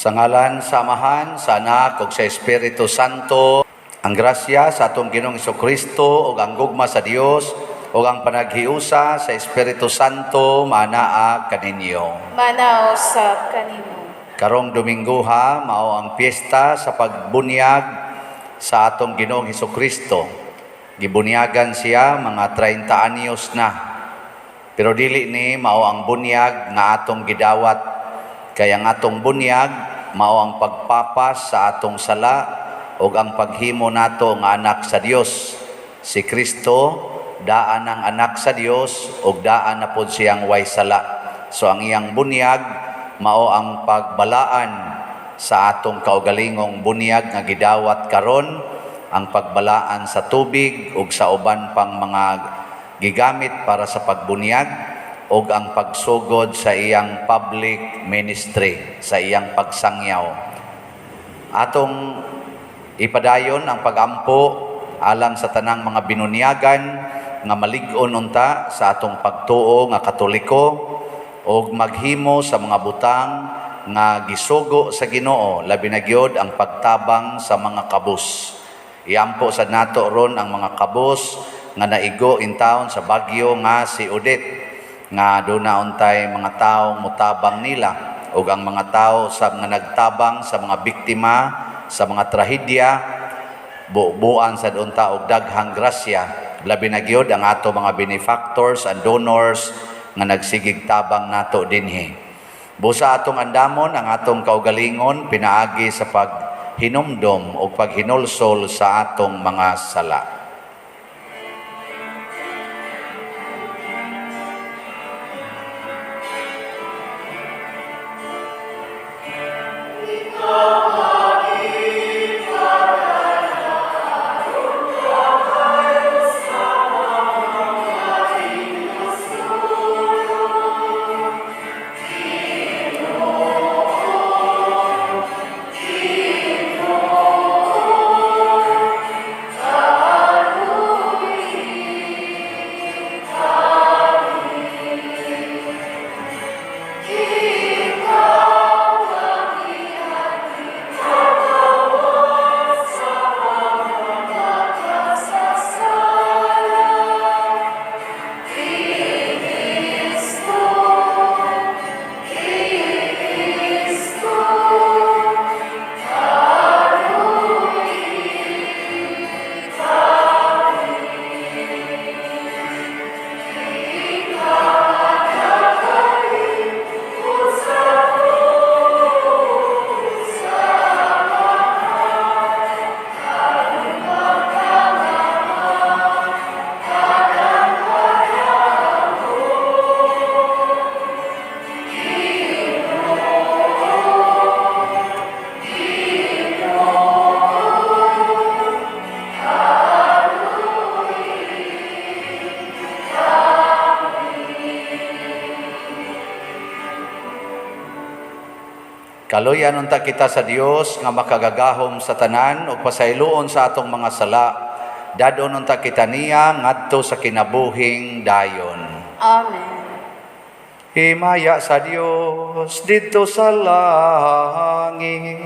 Sa ngalan sa Amahan, sa Anak ug sa Espiritu Santo, ang grasya sa atong Ginoong Kristo ug ang gugma sa Dios ug ang panaghiusa sa Espiritu Santo manaa kaninyo. Manaa usab kanimo. Karong Dominguha mao ang piyesta sa pagbunyag sa atong Ginoong Kristo. Gibunyagan siya mga 30 anyos na. Pero dili ni mao ang bunyag nga atong gidawat. Kaya ang atong bunyag mao ang pagpapas sa atong sala ug ang paghimo nato nga anak sa Dios. Si Kristo daan ang anak sa Dios ug daan na pod siyang way sala. So ang iyang bunyag mao ang pagbalaan sa atong kaugalingong bunyag nga gidawat karon, ang pagbalaan sa tubig ug sa uban pang mga gigamit para sa pagbunyag, ug ang pagsugod sa iyang public ministry, sa iyang pagsangyaw. Atong ipadayon ang pagampo alang sa tanang mga binunyagan nga malig-on unta sa atong pagtuo nga Katoliko ug maghimo sa mga butang nga gisugo sa Ginoo, labi na gyud ang pagtabang sa mga kabus. Iampo sa nato ron ang mga kabus nga naigo in town sa bagyo nga si Odette, nga duna untay mga tawo mutabang nila, ug ang mga tao sa nga nagtabang sa mga biktima sa mga trahedya, bubuan sad unta og daghang grasya, labi na gyud ang ato mga benefactors and donors nga nagsigig tabang nato dinhi. Busa atong andamon ang atong kaugalingon pinaagi sa paghinumdom o paghinulsol sa atong mga sala. Kaluyan unta kita sa Dios nga makagagahom sa tanan ug pasayloon sa atong mga sala. Dadon unta kita niya ngadto sa kinabuhing dayon. Amen. Himaya sa Dios didto sa langit.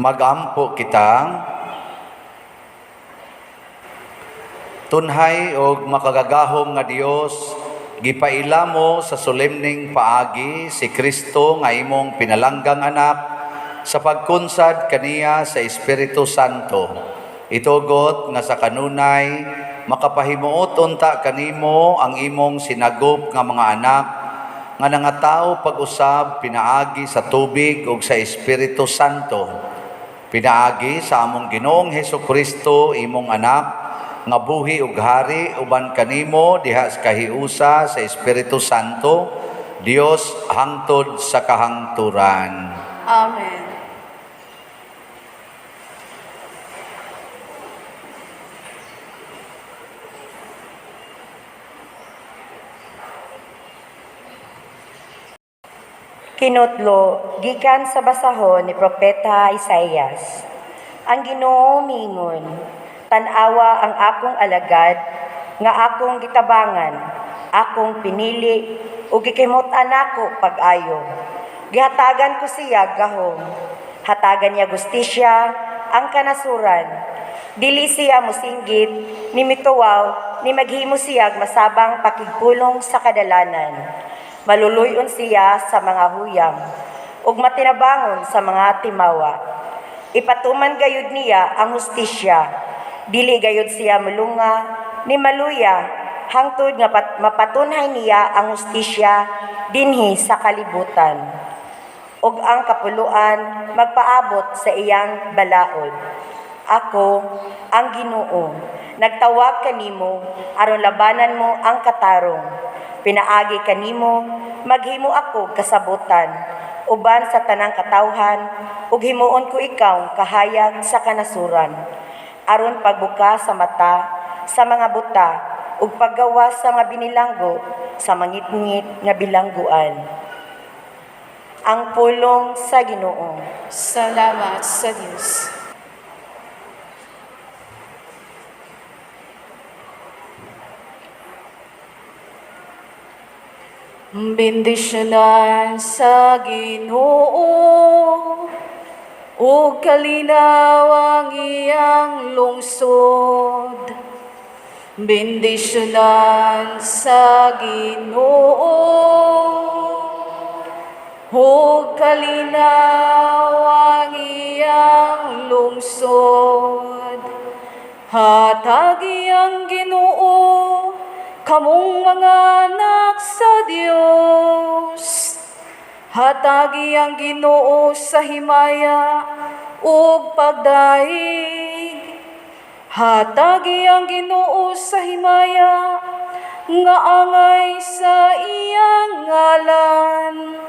Magampo kita. Tunhay og makagagahom nga Dios, gipaila mo sa solemneng paagi si Kristo nga imong pinalanggang anak sa pagkunsad kaniya sa Espiritu Santo. Itugot nga sa kanunay makapahimuot unta kanimo ang imong sinagop nga mga anak nga nangatao pag-usab pinaagi sa tubig ug sa Espiritu Santo. Pinaagi sa among Ginoong Hesukristo, imong anak, nga buhi ug hari uban kanimo diha sa kahiusa sa Espiritu Santo, Dios hangtod sa kahangturan. Amen. Kinutlo gikan sa basahon ni Propeta Isaias. Ang Ginoo miingon, tan-awa ang akong alagad nga akong gitabangan, akong pinili ug gikimut-an nako pag-ayo. Gihatagan ko siya gahom, hatagan niya gustisya ang kanasuran. Dili siya mosinggit, ni mituwaw, ni maghimo siyag masabang pakigpulong sa kadalanan. Maluluyon siya sa mga huyang, ug matinabangon sa mga timawa. Ipatuman gayud niya ang hustisya, dili gayud siya mulunga ni maluya, hangtod nga mapatunhay niya ang hustisya dinhi sa kalibutan. Ug ang kapuluan magpaabot sa iyang balaod. Ako, ang Ginoo, nagtawag kanimo aron labanan mo ang katarong. Pinaagi kanimo, maghimo ako kasabutan uban sa tanang katawhan, ug himuon ko ikaw kahayag sa kanasuran, aron pagbuka sa mata sa mga buta ug paggawas sa mga binilanggo sa mangitngit nga bilangguan. Ang pulong sa Ginoo. Salamat sa Dios. Bendisyonan sa Ginoo ug kalinaw ang iyang lungsod. Bendisyonan sa Ginoo ug kalinaw ang iyang lungsod. Hatagi ang Ginoo kamong mga anak sa Dios. Hatagi ang Ginoo sa himaya ug pagdaig. Hatagi ang Ginoo sa himaya nga angay sa iyang ngalan.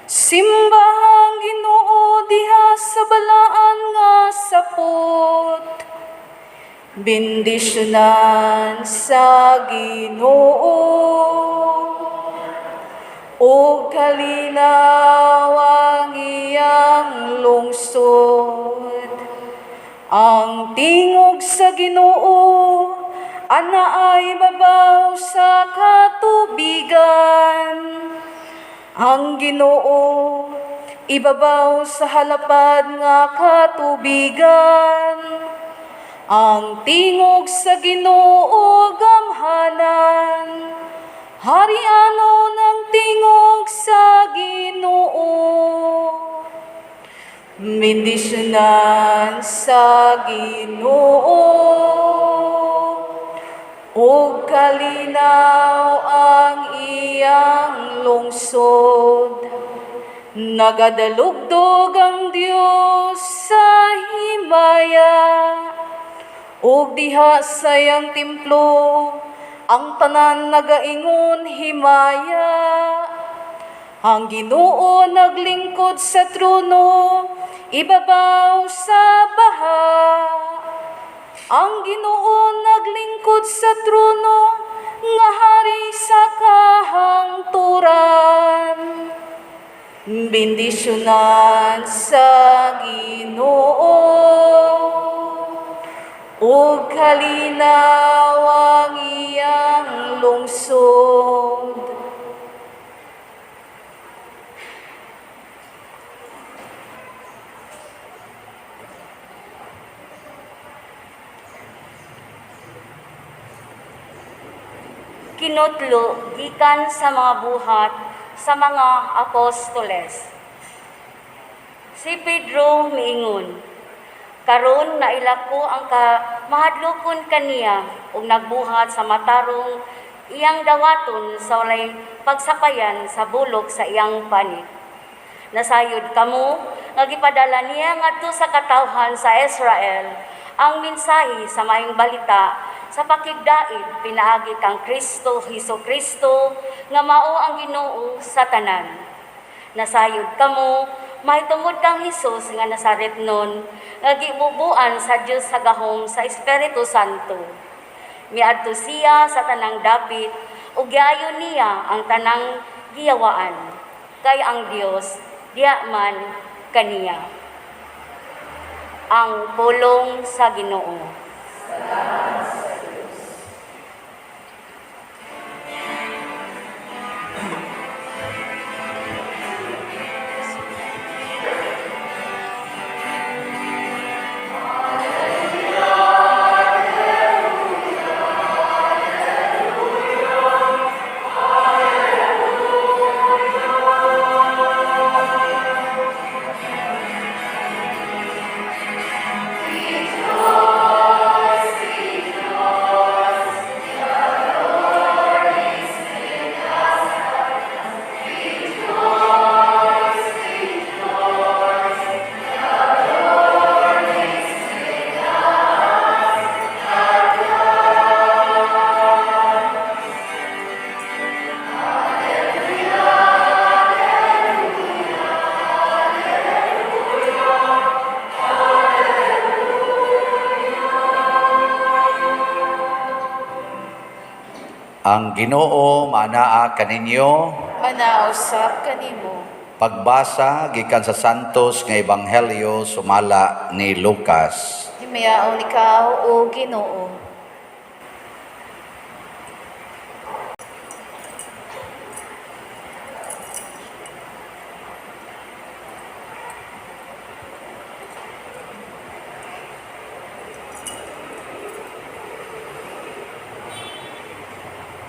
Simbahang Ginoo diha sa balaan nga sapot. Bendisyonan sa Ginoo ug kalinaw ang iyang lungsod. Ang tingog sa Ginoo ana ay babaw sa katubigan. Ang Ginoo ibabaw sa halapad nga katubigan. Ang tingog sa Ginoo gamhanan, harianon ang tingog sa Ginoo. Bendisyonan sa Ginoo ug kalinaw ang iyang lungsod. Nagadalugdog ang Dios sa himaya, ug diha sa iyang templo ang tanan nagaingon himaya. Ang Ginoo naglingkod sa trono, ibabaw sa baha. Ang Ginoo naglingkod sa trono, nga hari sa kahangturan. Bendisyonan sa Ginoo ug kalinaw ang iyang lungsod. Kinutlo gikan sa mga buhat sa mga apostoles. Si Pedro miingon, "Karon naila ko ang kamahadlokon kaniya ug nagbuhat sa matarong iyang dawaton sa walay pagsapayan sa bulok sa iyang panit. Nasayod kamo nga gipadala niya ngadto sa katawhan sa Israel ang mensahe sa maayong balita sa pakigdait pinaagi kang Kristo Hesus Kristo nga mao ang Ginoo sa tanan. Nasayod kamo mahitungod kang Hesus nga Nazaretnon nga gibubuan sa Dios sa gahom sa Espiritu Santo. Miadto siya sa tanang dapit ug giayo niya ang tanang giyawaan kay ang Dios diha man kaniya." Ang pulong sa Ginoo. Ang Ginoo maanaa kaninyo. Manaa usab kanimo. Pagbasa gikan sa Santos nga Ebanghelyo sumala ni Lucas. Himayaon ikaw, O Ginoo.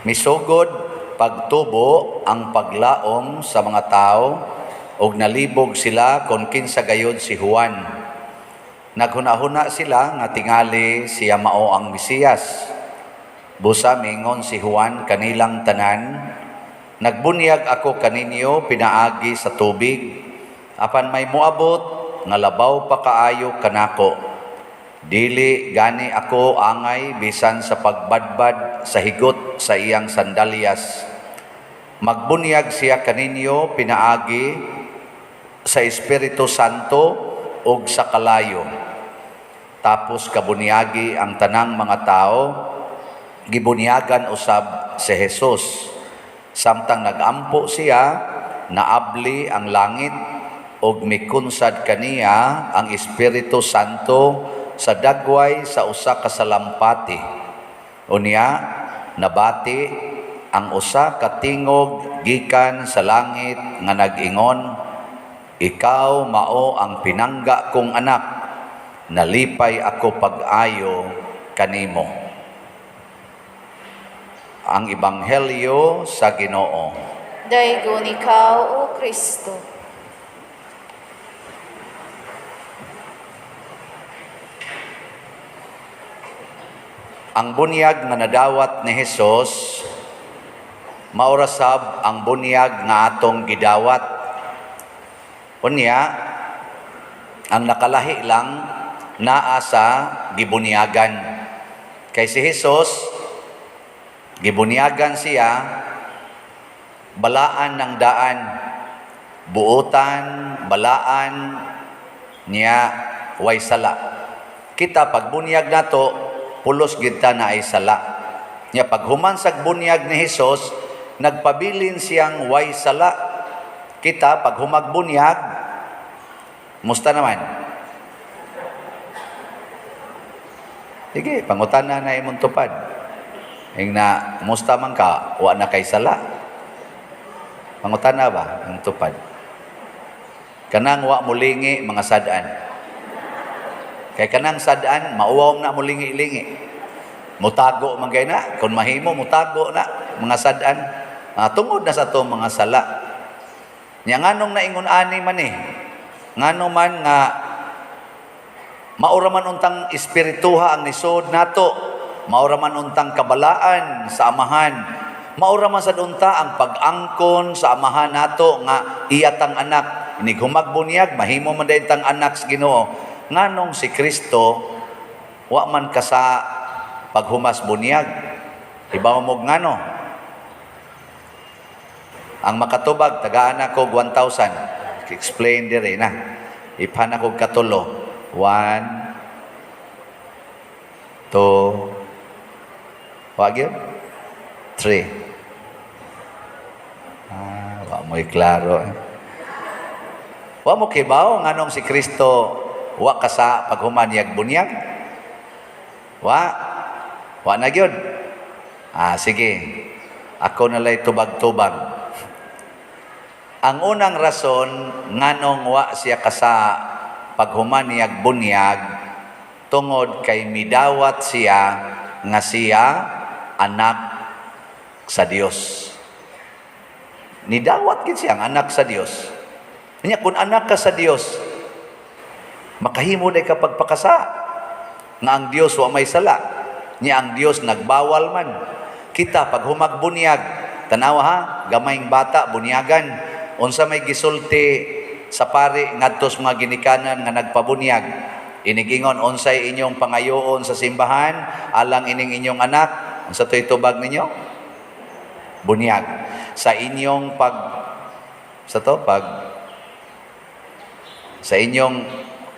Misugod pagtubo ang paglaom sa mga tao ug nalibog sila kon kinsa gayud si Juan. Naghuna-huna sila nga tingali siya mao ang Mesiyas. Busa mingon si Juan kanilang tanan, "Nagbunyag ako kaninyo pinaagi sa tubig, apan may moabot nga labaw pa kaayo kanako. Dili gani ako angay bisan sa pagbadbad sa higot sa iyang sandalyas. Magbunyag siya kaninyo pinaagi sa Espiritu Santo ug sa kalayo." Tapos kabunyagi ang tanang mga tao, gibunyagan usab si Jesus. Samtang nagampo siya, naabli ang langit ug mikunsad kaniya ang Espiritu Santo sa dagway sa usa ka salampati. Unya nabati ang usa ka tingog gikan sa langit nga nag-ingon, "Ikaw mao ang pinangga kong anak, nalipay ako pag-ayo kanimo." Ang Ebanghelyo sa Ginoo. Daygon ikaw, O Kristo. Ang bunyag nga nadawat ni Hesus mao ra sab ang bunyag nga atong gidawat. Unya, ang nakalahi lang naa sa gibunyagan. Kay si Hesus, gibunyagan siya, balaan ng daan, buotan, balaan niya, way sala. Kita pagbunyag nato, pulos gid ta na ay sala. Nya paghuman sa bunyag ni Hesus, nagpabilin siyang way sala. Kita paghumagbunyag, musta naman? Sige, pangutana na imong tupad. Ing na, musta man ka, wa na kay sala. Pangutana ba ang tupad? Kanang wa mulingi mga sad-an. Kay kanang sad-an, mauwaw na mulingi-lingi. Mutago man kay na, kung mahimo mutago na. Mga sad-an. Tungod na sa atong mga sala. Nya nganong naingon ani man eh? Ngano man nga maura man untang espirituha ang nisod nato, maura man untang kabalaan sa Amahan, maura man sad unta ang pag-angkon sa Amahan nato nga iyatang anak, inig humagbuniyag mahimo man dayon tang anak sa Ginoo. Nganong si Kristo wa man ka sa paghumas bunyag? Hibaw mo ngano? Ang makatubag, tagaan ako 1,000. Explain dire na. Iphan ako katulo. 1, 2, wa gyud? 3. Ah, wa mo'y klaro. Eh. Wa mo kibaw nganong si Kristo wa ka sa paghuman niyag bunyag? Wa? Wa na gyud? Ah, sige. Ako nalay tubag-tubag. Ang unang rason nganong wa siya kasa paghuman niyag bunyag, tungod kay midawat siya nga siya anak sa Dios. Nidawat gid siya ang anak sa Dios. Nya kung anak ka sa Dios, makahimo day ka pagpakasa nga ang Dios wa may sala. Nya ang Dios nagbawal man. Kita pag humagbuniyag, tanawa ha, gamayng bata bunyagan. Unsa may gisulti sa pari ngadto sa mga ginikanan nga nagpabunyag? Inigingon, unsay inyong pangayoon sa simbahan alang ining inyong anak? Unsa to'y tubag ninyo? Bunyag. Sa inyong pag sa to pag sa inyong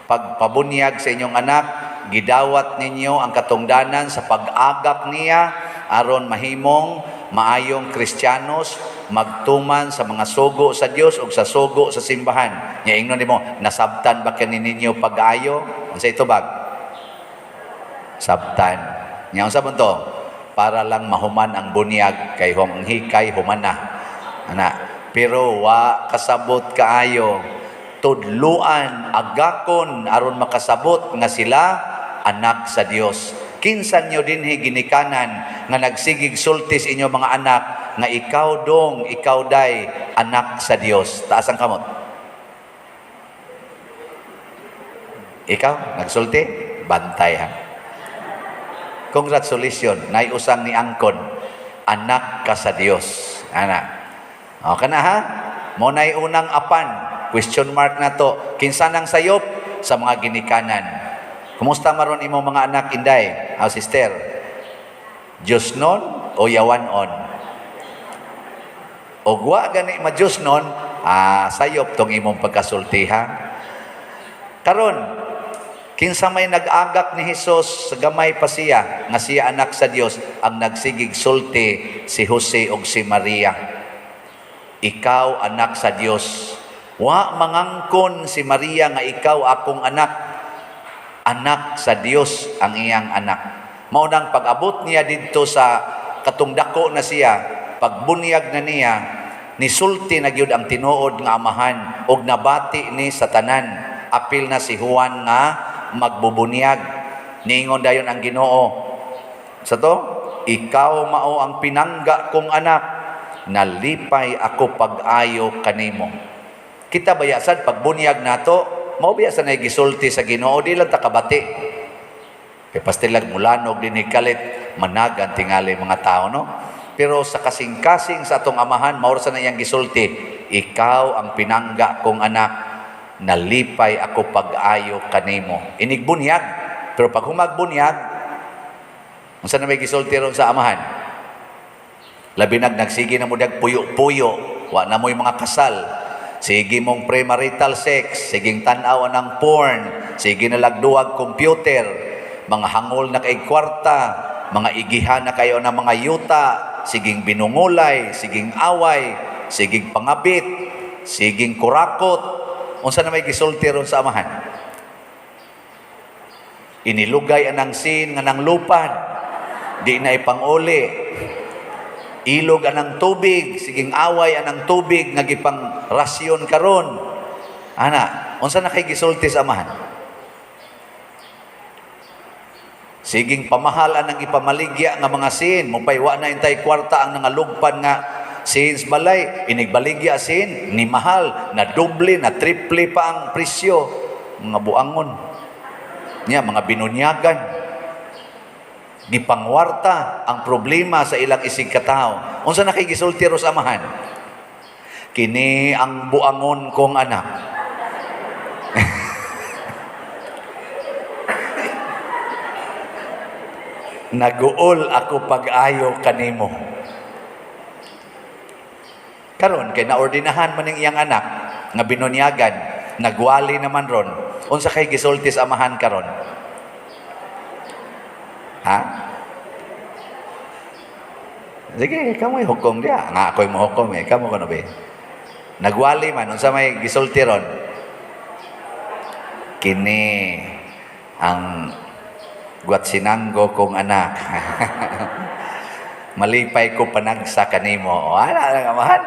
pagpabunyag sa inyong anak, gidawat ninyo ang katungdanan sa pag-agak niya aron mahimong maayong Kristiyanos, magtuman sa mga sugo sa Dios ug sa sugo sa simbahan. Nya ingnon nimo, nasabtan ba kani ninyo pag-ayo? Unsay tubag? Sabtan. Nya unsa man to? Para lang mahuman ang bunyag kay ang hikay human na. Ana, pero wa kasabot kaayo, tudluan, agakon aron makasabot nga sila anak sa Dios. Kinsa nyo dinhi ginikanan nga nagsigig sulti sa inyo mga anak nga ikaw dong, ikaw day, anak sa Dios? Taas ang kamot. Ikaw, nagsulti? Bantay ha. Congratulations, naiusang ni Angkon, anak ka sa Dios. Ana. O kana ha? Mo nay unang apan, question mark na to. Kinsa nang sayop sa mga ginikanan? Kumusta maron imo mga anak, inday? Aw, sister? Diyos nun o yawan on? O wa gani ma Diyos nun, sayop tong imong pagkasulti ha. Karon, kinsa may nag-agak ni Hesus sa gamay pa siya, nga siya anak sa Dios, ang nagsigig sulti si Jose ug si Maria. Ikaw anak sa Dios. Wa mangangkon si Maria nga ikaw akong anak. Anak sa Dios ang iyang anak. Mao nang pag-abot niya didto sa katong dako na siya, pagbunyag na niya, nisulti na gyud ang tinuod nga amahan og nabati ni sa tanan. Apil na si Juan nga magbubunyag. Niingon dayon ang Ginoo. Sa to, ikaw mao ang pinangga kong anak, nalipay ako pag-ayo kanimo. Kita bayasad pagbunyag nato, mao biya sa gisulti sa Ginoo, di lang ta kabati. Kay pastilag mulanog dinhi kalit, managan tingali mga tao, no? Pero sa kasing-kasing sa atong amahan, mao sa na iyang gisulti, ikaw ang pinangga kong anak, nalipay ako pag-ayo kanimo. Inigbuniyag, pero pag humagbuniyag, unsa na may gisulti ron sa amahan? Labi nag nagsige na mo dag puyo-puyo, wa na mo'y mga kasal. Sige mong premarital sex, siging tan-aw ang porn, sige na lagduwag computer, mga hangol na kay kwarta, mga igihan na kayo ng mga yuta, siging binungulay, siging away, siging pangabit, siging kurakot. Unsa na may gisulti ron sa amahan? Inilugay anang sin nga nang lupad, di na ipanguli. Ilog anang tubig, siging away anang tubig nga gipang rasyon karon. Ana, unsa na kay gisulti sa amahan? Siging pamahal ang ipamaligya nga mga sin, mupay wa na intay kwarta ang nangalugpan nga sins balay, inigbaligya sin, ni mahal, na doble, na triple pa ang presyo, mga buangon. Nya mga binunyagan. Gipangwarta ang problema sa ilang isig katawo. Unsa na kay gisulti ro sa amahan? Kini ang buangon kong anak. Naguol ako pag-ayo kanimo. Karon kay naordinahan man ning iyang anak nga binunyagan, nagwali naman ron. Unsa kay gisulti sa amahan karon? Ha? Sige, kamo'y hukom diya. Nga ako'y mohukom eh. Kamo kuno be. Nagwali man unsa may gisulti ron? Kini ang gwatsinanggo kong anak. Malipay ko panagsa kanimo. O, ana lang amahan.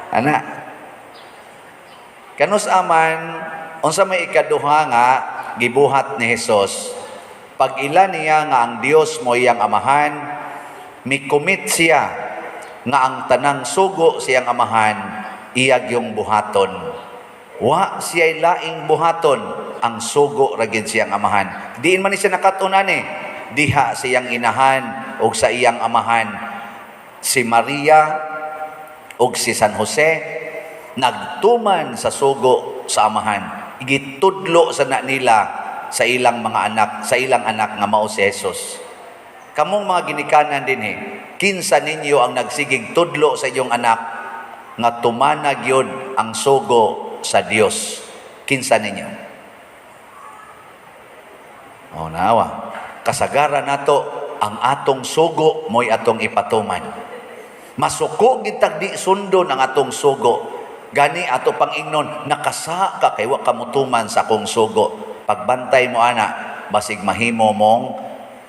Ana. Kanus aman, unsa may ikaduha nga gibuhat ni Hesus, pag-ila niya nga ang Dios mo iyang amahan, mikumit siya nga ang tanang sugo siyang amahan, iyag yung buhaton. Wa siya'y laing buhaton, ang sugo ra gyud siyang amahan. Diin man ni siya nakatunan eh. Diha siyang inahan og sa iyang amahan. Si Maria og si San Jose nagtuman sa sugo sa amahan. Gitudlo sa na nila sa ilang mga anak, sa ilang anak nga mao si Jesus. Kamong mga ginikanan dinhi, kinsa ninyo ang nagsigig tudlo sa inyong anak nga tumana gyud ang sugo sa Dios? Kinsa ninyo? O nawa, kasagaran nato ang atong sugo mo'y atong ipatuman. Masuko gitag di sundon ang atong sugo. Gani ato pang ingnon, nakasa ka kay wa ka motuman sa akong sugo. Pagbantay mo ana, basig mahimo mong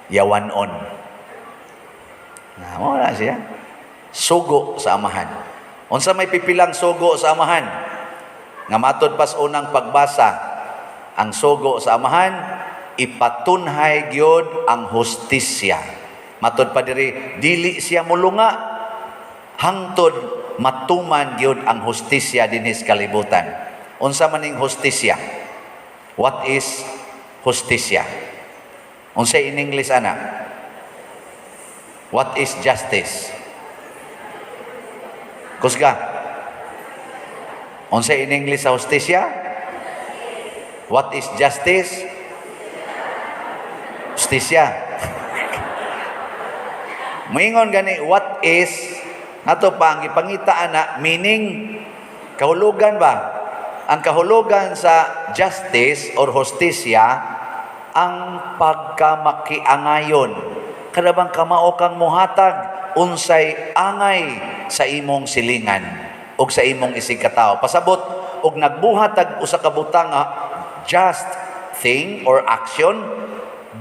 yawanon. Na mo na siya. Sugo sa amahan. Unsa may pipilang sugo sa amahan? Nga matod pas unang pagbasa, ang sugo sa amahan ipatunhay gyud ang hustisya. Matod pa diri, dili siya mulunga hangtod matuman gyud ang hustisya dinhi sa kalibutan. Unsa man ning hustisya? What is hustisya? Unsa in English ana? What is justice? Kusga. Unsa in English sa hustisya? What is justice? Hustisya. Moingon gani what is ato pa ang ipangita ana meaning kahulugan ba? Ang kahulugan sa justice or hustisya ang pagkamakiangayon. Kada bang kamao kang muhatag unsay angay sa imong silingan og sa imong isig katawo. Pasabot og nagbuhat tag usa ka butang nga just thing or action,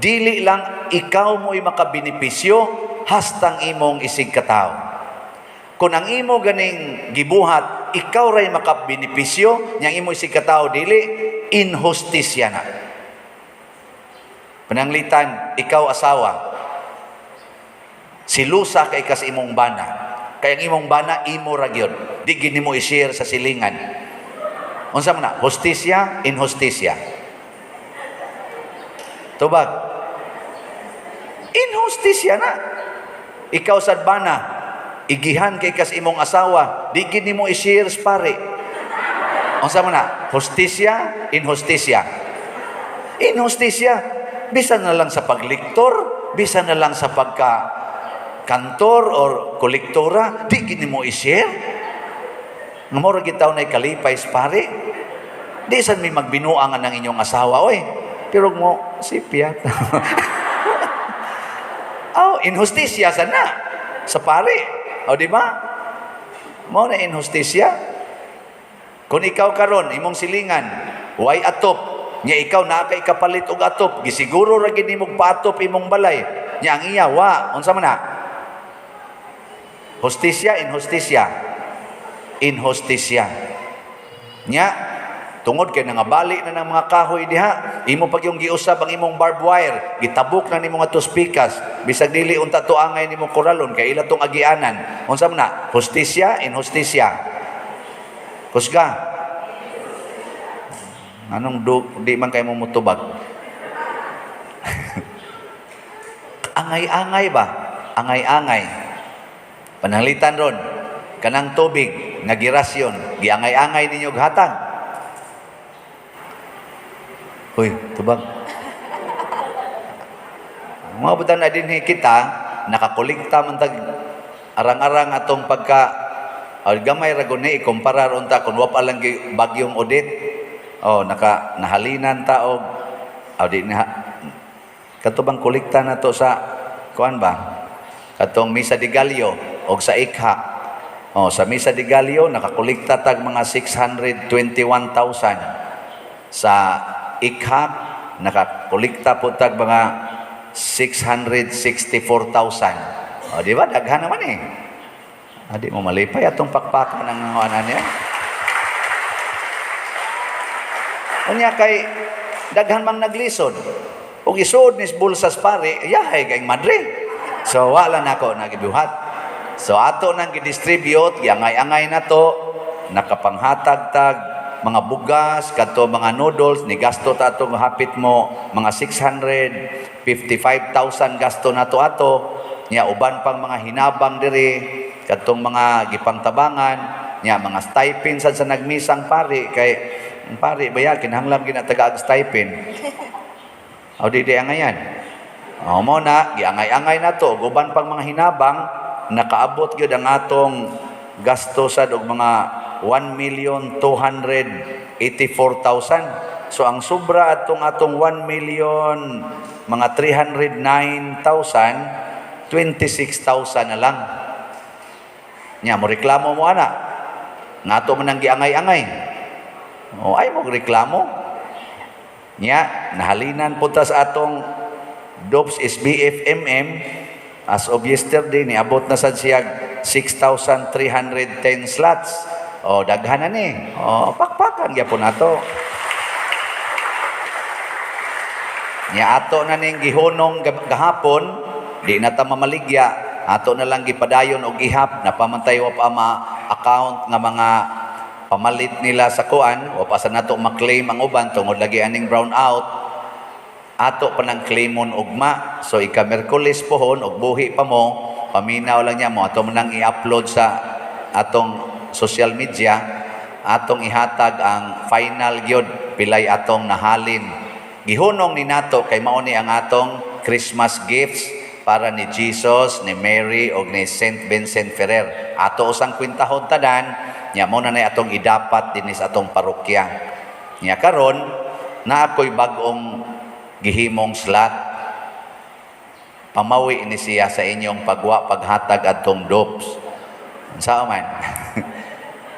dili lang ikaw mo'y makabenepisyo hastang imong isig katawo. Kung ang imo ganing gibuhat, ikaw ray makabenepisyo, nya imo isig katawo dili, inhustisya na. Pananglitan, ikaw asawa, silusa kay ka sa imong bana. Kay ang imong bana, imo ra gyud. Di gid nimo i-share sa silingan. Unsa man na? Hustisya, inhustisya. Tubag. Inhustisya na. Ikaw sad bana, igihan kay kas imong asawa, di gid nimo i-share sa pare. Unsa man na? Hustisya, inhustisya. Inhustisya, bisan na lang sa pagliktor, bisan na lang sa pagka kantor or kolektora, di gid nimo i-share. Nga mao ra gid taon nay kalipay sa pare. Di san may magbinuangan ng inyong asawa, oy. Pero mo sipyat. Oh, inhustisya sana sa pare. O di ba? Mao na inhustisya. Kung ikaw karon imong silingan, way atop, nya ikaw naa kay kapalit og atop, gisiguro ra gid nimog paatop imong balay. Nya ang iya wa, unsa man na? Hustisya, inhustisya. Inhustisya. Nya Tungod kay nangabali na ng mga kahoy diha, imo pag yung giusab ang imong barbed wire, gitabok na nimo nga pikas, bisag dili unta to angay nimo koralon kay ila tong agianan. Unsa man na? Hustisya, inhustisya. Kusga. Anong di man kay mo mutubag? Angay-angay ba? Angay-angay. Pananglitan ron, kanang tubig nga girasyon, giangay-angay ninyo og hatag. Uy, tubag. Mga butang na dinhi kita, nakakolekta man tag arang-arang atong pagka gamay ra gud ni ikumpara unta kun wa pa lang bagyong Odette. Oh, naka nahalinan ta og di na kato bang kolekta na to sa kuan ba? Katong Misa de Gallo og sa Ikha. Oh, sa Misa de Gallo nakakolekta tag mga 621,000. Sa Ikha nakakolekta po tag mga 664,000. O, di ba? Daghan naman eh. Di mo malipay atong pakpakan ang ano niya. Unya kay daghan mang naglisod. Ug isuod ni bulsas pare, yahay kay madre. So wala nako nagibuhat. So ato nang gidistribute, giangay-angay na to, nakapanghatag tag mga bugas, kadto mga noodles, ni gasto ta atong hapit mo mga 655,000 gasto nato ato, nya uban pang mga hinabang diri, kadtong mga gipangtabangan, nya mga stipend sad sa nagmisang pari kay ang pari ba yan, kinahanglan ginataga og stipend. O di di angayan. O mo na, giangay-angay na to, uban pang mga hinabang, nakaabot gyud ang atong gasto sad og mga 1,284,000. So ang sobra atong atong 1 million mga 309,000, 26,000 na lang. Nya mo reklamo mo ana. Ngato man ang giangay-angay. O ay mo reklamo. Nya nahalinan po ta sa atong DOPS SBFMM as of yesterday niabot na sad siya 6,310 slots. O daghan na ni. O pakpakan gyapon nato. Nya ato na ning gihunong gahapon, di na ta mamaligya, ato na lang gipadayon og ihap napamantay wa pa ma account nga mga pamalit nila sa kuan, wa pa sa nato maklaim ang uban tungod lagi aning brown out. Ato pa nang claimon ugma. So ika Miyerkules pohon og buhi pa mo, paminaw lang niya mo ato man nang i-upload sa atong social media, atong ihatag ang final gyud pilay atong nahalin. Gihunong ni nato kay mao ni ang atong Christmas gifts para ni Jesus, ni Mary og ni Saint Vincent Ferrer. Ato usang kwintahon tanan, nya mo na nay atong idapat dinhi sa atong parokya. Nya karon na ako'y bag-ong gihimong slot. Pamawi ni siya sa inyong pagwa paghatag adtong DOPS. Unsa man?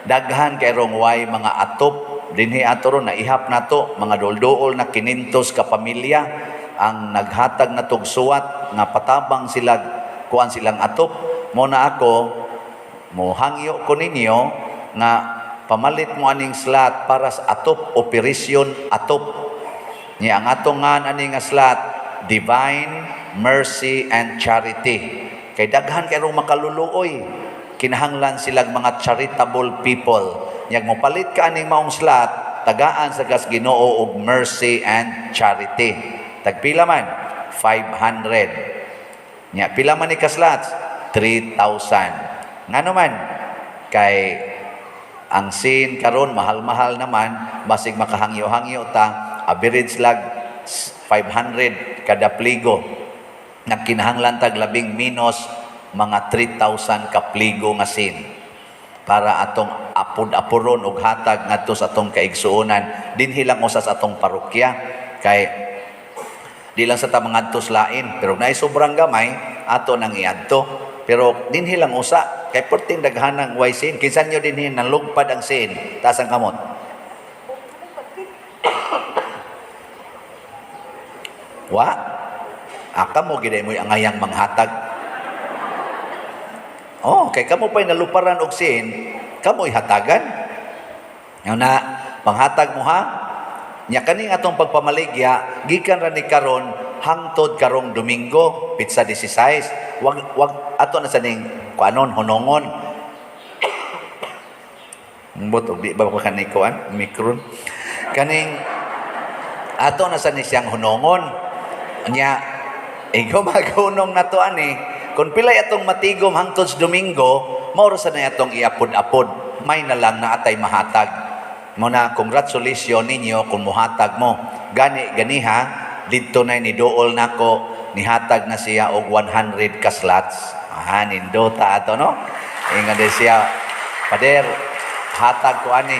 Daghan kay rong way mga atop dinhi ato ron naihap nato mga dulduol na 500 ka pamilya ang naghatag na tog suwat nga patabang sila kuan silang atop. Mo na ako mohangyo ko ninyo nga pamalit mo aning slot para sa atop operation atop. Nya ang atong ngan ani nga slot, Divine Mercy and Charity. Kay daghan kay rong makaluluoy, kinahanglan silang mga charitable people. Nya mopalit ka aning maong slot, tagaan sa gas Ginoo og mercy and charity. Tagpila man? 500. Nya pila man ni ka slots? 3,000. Ngano man? Kay ang sin karon mahal-mahal naman, basig makahangyo-hangyo ta, average lag 500 kada pligo. Nagkinahanglan tag labing minus mga 3,000 ka pligo nga sin para atong apod-apuron og hatag ngadto sa atong kaigsuonan dinhi lang usa sa atong parokya kay di lang sa ta mangadto sa lain, pero naay sobrang gamay ato nang iadto, pero dinhi lang usa kay perting daghanang way sin. Kinsa nyo dinhi nalugpad ang sin? Taas ang kamot. Wa aka mo gid mo'y angayang manghatag. Oh, kay kamo pa'y naluparan og sin, kamo'y hatagan. Nga na Panghatag mo ha. Nya kaning atong pagpamaligya gikan ra ni karon hangtod karong Domingo, pitsa 16. Wag wag ato na sa ning kuanon hunongon. Mbot og di ba ko kani kuan mikron. Kaning ato na sa ni siyang hunongon. Nya ikaw maghunong nato ani kung pilay atong matigom hangtod sa Domingo, mao ra sa na atong iapod-apod. May na lang na atay mahatag. Mo na congratulations ninyo kung muhatag mo. Gani ganiha didto na ni duol nako, nihatag na siya og 100 ka slots. Aha, nindota ato no. Ingon din siya, "Pader, hatag ko ani."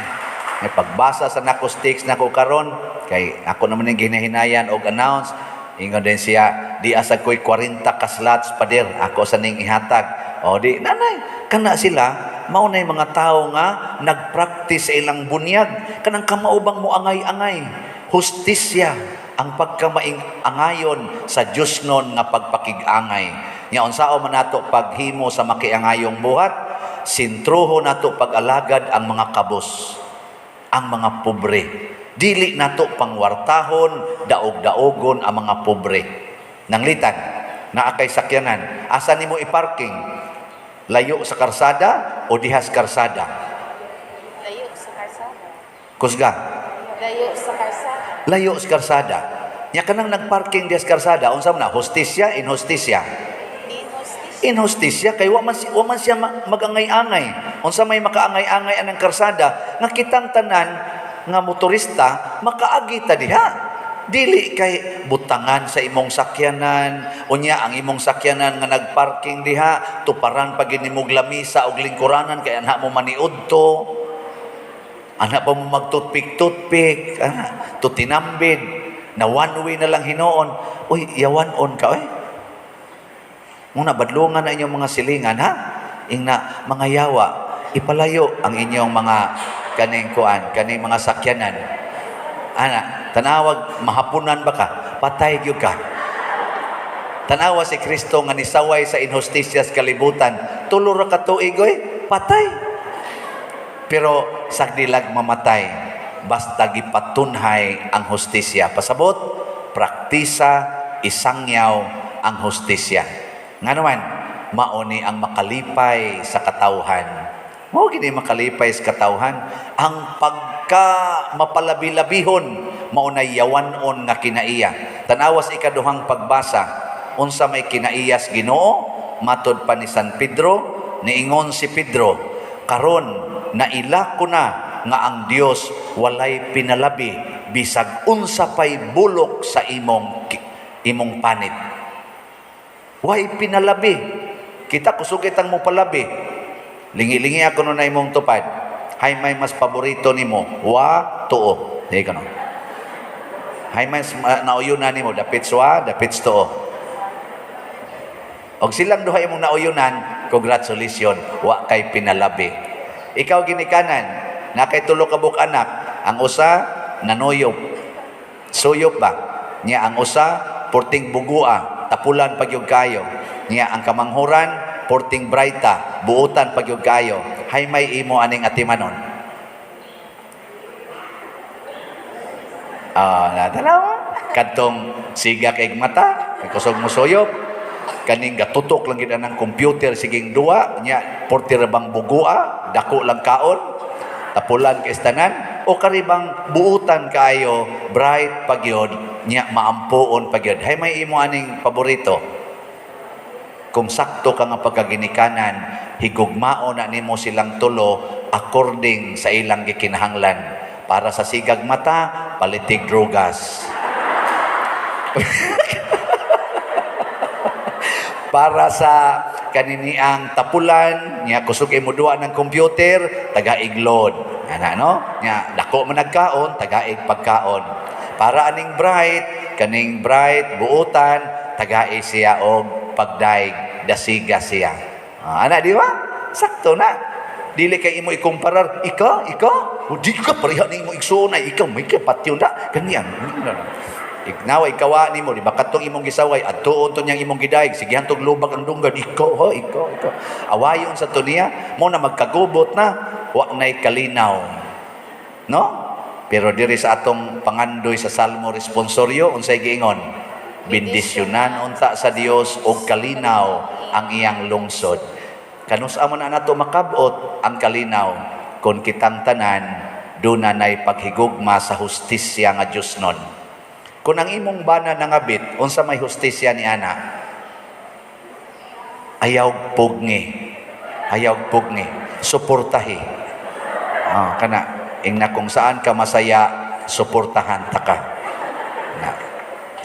May pagbasa sa nako sticks nako karon kay ako naman ning ginahinayan og announce. Ingon din siya, "Di asa ko'y 40 ka slots, pader, ako sa ning ihatag." O di nanay, kana sila mao nay mga tawo nga nagpractice sa ilang bunyag, kanang kamaubang mo angay-angay. Hustisya ang pagkamaing angayon sa Dios nun nga pagpakig-angay. Nya unsao man nato paghimo sa makiangayong buhat? Sintruho nato pag-alagad ang mga kabos, ang mga pobre. Dili nato pangwartahon, daog-daogon ang mga pobre. Nanglitan, naa kay sakyanan, asa nimo i-parking? Layo sa karsada o dihas karsada? Layo sa karsada. Kusga. Layo sa karsada. Layo sa karsada. Nya kanang nagparking dihas karsada, unsa man na? Hustisya, inhustisya? Inhustisya. Inhustisya kay wa man siya magangay-angay. Unsa may makaangay-angay anang karsada nga kitang tanan nga motorista makaagi ta diha. Dili kay butangan sa imong sakyanan, unya ang imong sakyanan nga nagparking diha, tuparan pa gid nimog lamisa og lingkuranan kay anha mo maniudto. Ana pa mo magtutpik-tutpik, ana, tutinambid, na one way na lang hinuon. Uy, yawan-on ka, oy. Muna, badlungan na inyong mga silingan, ha? Ingna, mga yawa, ipalayo ang inyong mga kaning kuan, kaning mga sakyanan. Ana, tanawag, mahapunan ba ka? Patay gyud ka. Tanawa si Kristo nga nisaway sa inhustisya sa kalibutan. 3 ra ka tuig, oy, patay. Pero sagdilag mamatay, basta gipatunhay ang hustisya. Pasabot, praktisa, isangyaw ang hustisya. Nga naman, mauni ang makalipay sa katawhan. Mao gini makalipay sa katawhan. Ang pagka mapalabi-labihon, maunay yawanon nga kinaiya. Tanawas ikaduhang pagbasa, unsa may kinaiyas Ginoo, matod pa ni San Pedro, niingon si Pedro, "Karon naila ko na nga ang Dios walay pinalabi bisag unsa pay bulok sa imong panit." Way pinalabi. Kita kusog kitang mo palabi. Lingi-lingi ako no na imong tupad. Hay may mas paborito nimo, wa tuo. Di ka no. Hay mas nauyunan nimo, dapit wa, dapit tuo. Og silang duha imong nauyunan, congratulations, wa kay pinalabi. Ikaw ginikanan, na kay tulo ka buok anak, ang usa nanuyop. Suyop ba? Nya ang usa porting bugua, tapulan pagyud kayo. Nya ang kamanghuran porting brayta, buutan pagyud kayo. Hay may imo aning atimanon. Natanawa. Kadtong siga kay mata, kusog mo suyop. Kaning gatutok lang gid anang computer siging duwa, nya porti ra bang bugua, dako lang kaon, tapulan kay tanan, o karibang buutan kaayo, bright pagyod, nya maampuon pagyod. Hay may imo aning paborito. Kung sakto ka nga pagkaginikanan, higugmao na nimo silang tulo according sa ilang gikinahanglan. Para sa sigag mata, palitig drogas. Para sa kaniniang tapulan, nya kusog imo duwa ng computer, tagaig load. Ana no? Nya dako man nagkaon, tagaig pagkaon. Para aning bright, kaning bright buutan, tagaig siya og pagdaig, dasiga siya. Ana di ba? Sakto na. Dili kay imo ikumparar, ika, o di ka pareha nimo igsuon ay ikaw may ka patyon na kaniyang. Ignawa ikawa nimo di ba katong imong gisaway adtuon to niyang imong gidaig sigihan tog lubag ang dunggan, ikaw ha, ikaw, ikaw. Awayon sa to niya mo na magkagubot na wa nay kalinaw. No? Pero diri sa atong pangandoy sa Salmo responsorio, unsay giingon? Bendisyonan unta sa Dios og kalinaw ang iyang lungsod. Kanus-a man na nato makabot ang kalinaw kung kitang tanan duna nay paghigugma sa hustisya nga Dios nun. Kung ang imong bana nangabit, unsa may hustisya ni ana? Ayaw pugni. Ayaw pugni. Suportahi. Ah, kana ingna kung saan ka masaya, suportahan ta ka. Na.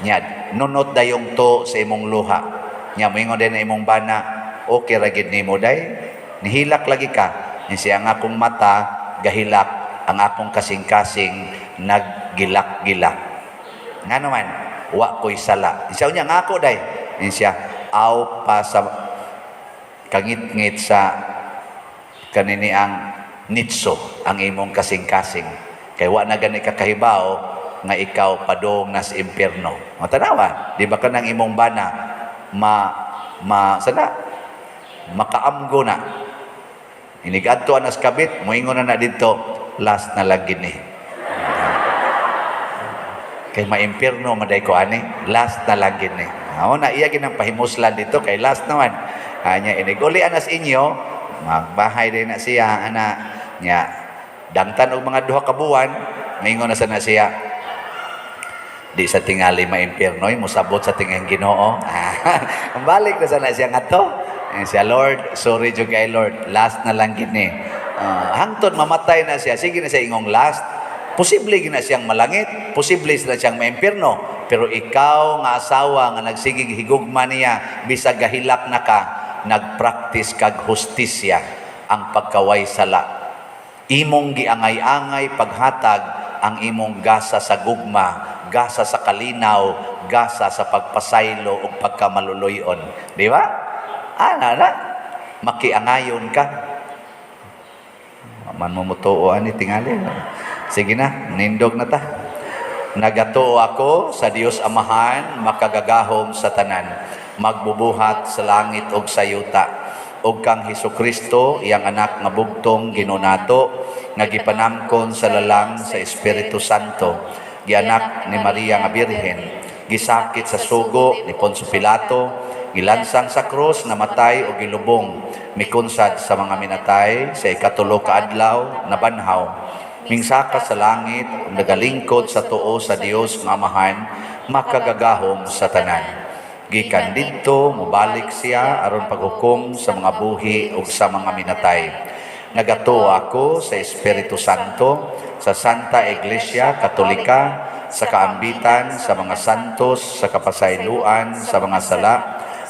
Nyad, nunot dayong to sa imong luha. Nya moingon din na imong bana, okay ra gid nimo day. Nihilak lagi ka. Ni siya ang akong mata gahilak, ang akong kasing-kasing naggilak-gilak. Nga naman, wa ko'y sala. Siya niya nga ako day. Ni siya, aw pa sa kangit-ngit sa kanini ang nitso ang imong kasing-kasing. Kay wa na gani ka kahibaw nga ikaw padong nas impierno. O tanawa, di ba kanang imong bana ma ma sana makaamgo na. Inigadto anas kabit, moingon na na didto, last na lang gini. Kay maimpierno maday ko ani, last na lang gini. Mao na iya ginang pahimuslan dito kay last naman. Anya inig uli anas inyo, magbahay din na siya ana nya dangtan og mga 2 ka buwan, maingon na sa na siya. Di sa tingali maimpierno, musabot sa tingang Ginoo. Ang balik na sana siya ngadto. Eh, siya, "Lord, sorry jud kay Lord, last na lang gini." Ah, hangtod mamatay na siya, sige na siya ingong last. Posible gina siyang malangit, posible na siyang maimpierno, pero ikaw nga asawa nga nagsigig higugma niya, bisag gahilak na ka, nagpractice kag hustisya ang pagkaway sala. Imong giangay-angay paghatag ang imong gasa sa gugma, gasa sa kalinaw, gasa sa pagpasaylo ug pagkamaluluyon. Di ba? Ana na. Makiangayon ka. Man mo mutuo ani tingali. Sige na, nindog na ta. Nagatuo ako sa Dios Amahan, makagagahom sa tanan, magbubuhat sa langit ug sa yuta, ug kang Hesukristo, iyang anak nga bugtong Ginoo nato, nga gipanamkon sa lalang sa Espiritu Santo, gianak ni Maria nga Birhen, gisakit sa sugo ni Poncio Pilato, gilansang sa krus, namatay o gilubong, mikunsad sa mga minatay, sa 3 ka adlaw nabanhaw, mingsaka sa langit, nagalingkod sa tuo sa Dios nga Amahan, makagagahom sa tanan. Gikan didto mobalik siya aron paghukom sa mga buhi ug sa mga minatay. Nagatuo ako sa Espiritu Santo, sa Santa Iglesia Katolika, sa kaambitan sa mga santos, sa kapasayloan sa mga sala,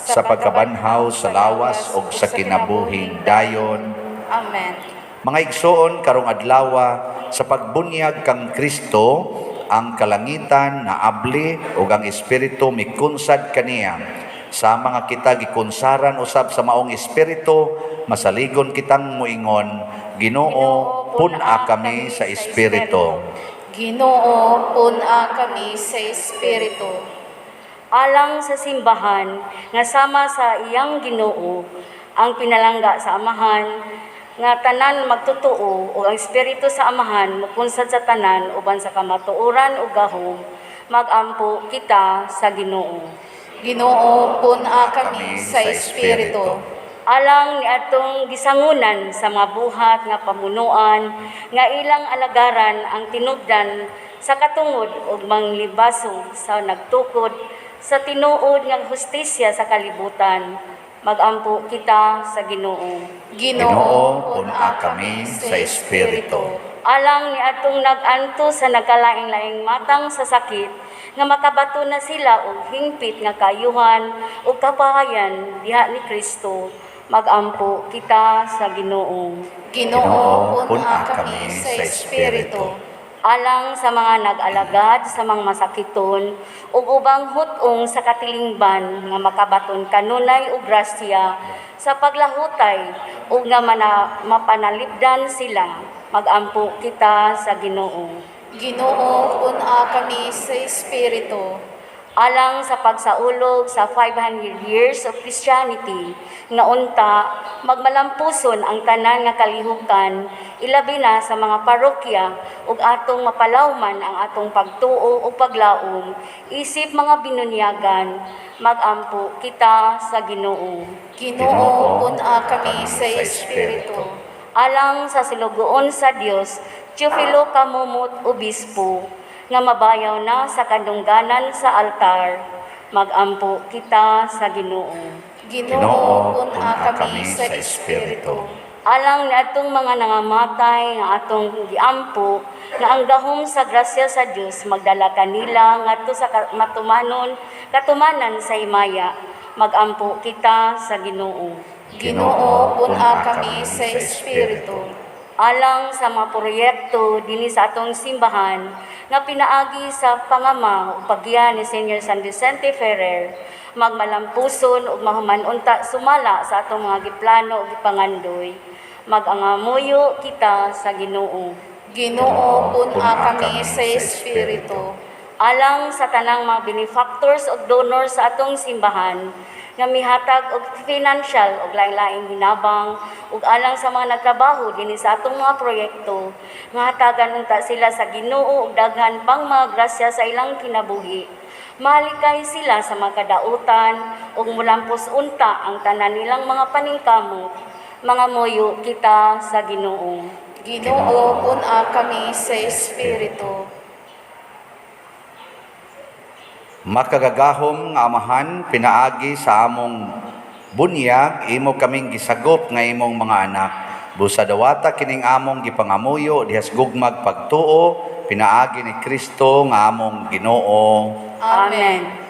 sa pagkabanhaw sa lawas ug sa kinabuhing dayon. Amen. Mga igsoon, karong adlawa sa pagbunyag kang Kristo, ang kalangitan naabli ug ang espiritu mikunsad kaniya. Sa mga kita gikunsaran usab sa maong espiritu, masaligon kitang muingon, "Ginoo, pun-a kami sa espiritu." Ginoo, pun-a kami sa espiritu. Alang sa simbahan nga sama sa iyang Ginoo, ang pinalangga sa Amahan nga tanan magtotoo ug ang espiritu sa Amahan mukunsad sa tanan uban sa kamatuoran ug gahom, magampo kita sa Ginoo. Ginoo, pun-a kami sa espiritu. Alang ni atong gisangunan sa mga buhat nga pamunuan nga ilang alagaran ang tinubdan sa katungod ug manglibasog sa nagtukod sa tinuod nga hustisya sa kalibutan, magampo kita sa Ginoo. Ginoo, pun-a kami sa espiritu. Alang ni atong nag-anto sa nagkalaing-laing matang sa sakit nga makabato na sila og hingpit nga kayuhan ug kapahayan diha ni Kristo, magampo kita sa Ginoo. Ginoo, pun-a kami sa espiritu. Alang sa mga nag-alagad sa mga masakiton ug ubang hut-ong sa katilingban nga makabaton kanunay og grasya sa paglahutay ug nga mapanalipdan sila, magampo kita sa Ginoo. Ginoo, pun-a kami sa espiritu. Alang sa pagsaulog sa 500 years of Christianity, nga unta magmalampuson ang tanan nga kalihukan, ilabi na sa mga parokya, ug atong mapalawman ang atong pagtuo ug paglaom isip mga binunyagan, magampo kita sa Ginoo. Ginoo, pun-a kami sa Espiritu. Alang sa silugoon sa Dios, Teofilo Kamumot Obispo, nga mabayaw na sa kadungganan sa altar, magampo kita sa Ginoo. Ginoo, pun-a kami sa Espiritu. Alang ni atong mga nangamatay nga atong giampo nga ang gahom sa grasya sa Dios magdala kanila ngadto sa matumanon katumanan sa himaya, magampo kita sa Ginoo. Ginoo, pun-a kami sa Espiritu. Alang sa mga proyekto dinhi sa atong simbahan nga pinaagi sa pangama ug paggiya ni Senior San Vicente Ferrer, magmalampuson ug mahuman unta sumala sa atong mga giplano ug gipangandoy, magangamuyo kita sa Ginoo. Ginoo, pun-a kami sa Espiritu. Alang sa tanang mga benefactors ug donors sa atong simbahan nga mihatag og financial ug lain-laing hinabang, ug alang sa mga nagtrabaho dinhi sa atong mga proyekto, nga hatagan unta sila sa Ginoo og daghan pang mga grasya sa ilang kinabuhi. Malikay sila sa mga kadautan ug mulampos unta ang tanan nilang mga paningkamot. Mga moyo kita sa Ginoo. Ginoo, pun-a kami sa Espiritu. Makagagahom nga Amahan, pinaagi sa among bunyag, imo kaming gisagop nga imong mga anak. Busa dawata kining among gipangamuyo dihas gugmag pagtuo, pinaagi ni Kristo nga among Ginoo. Amen.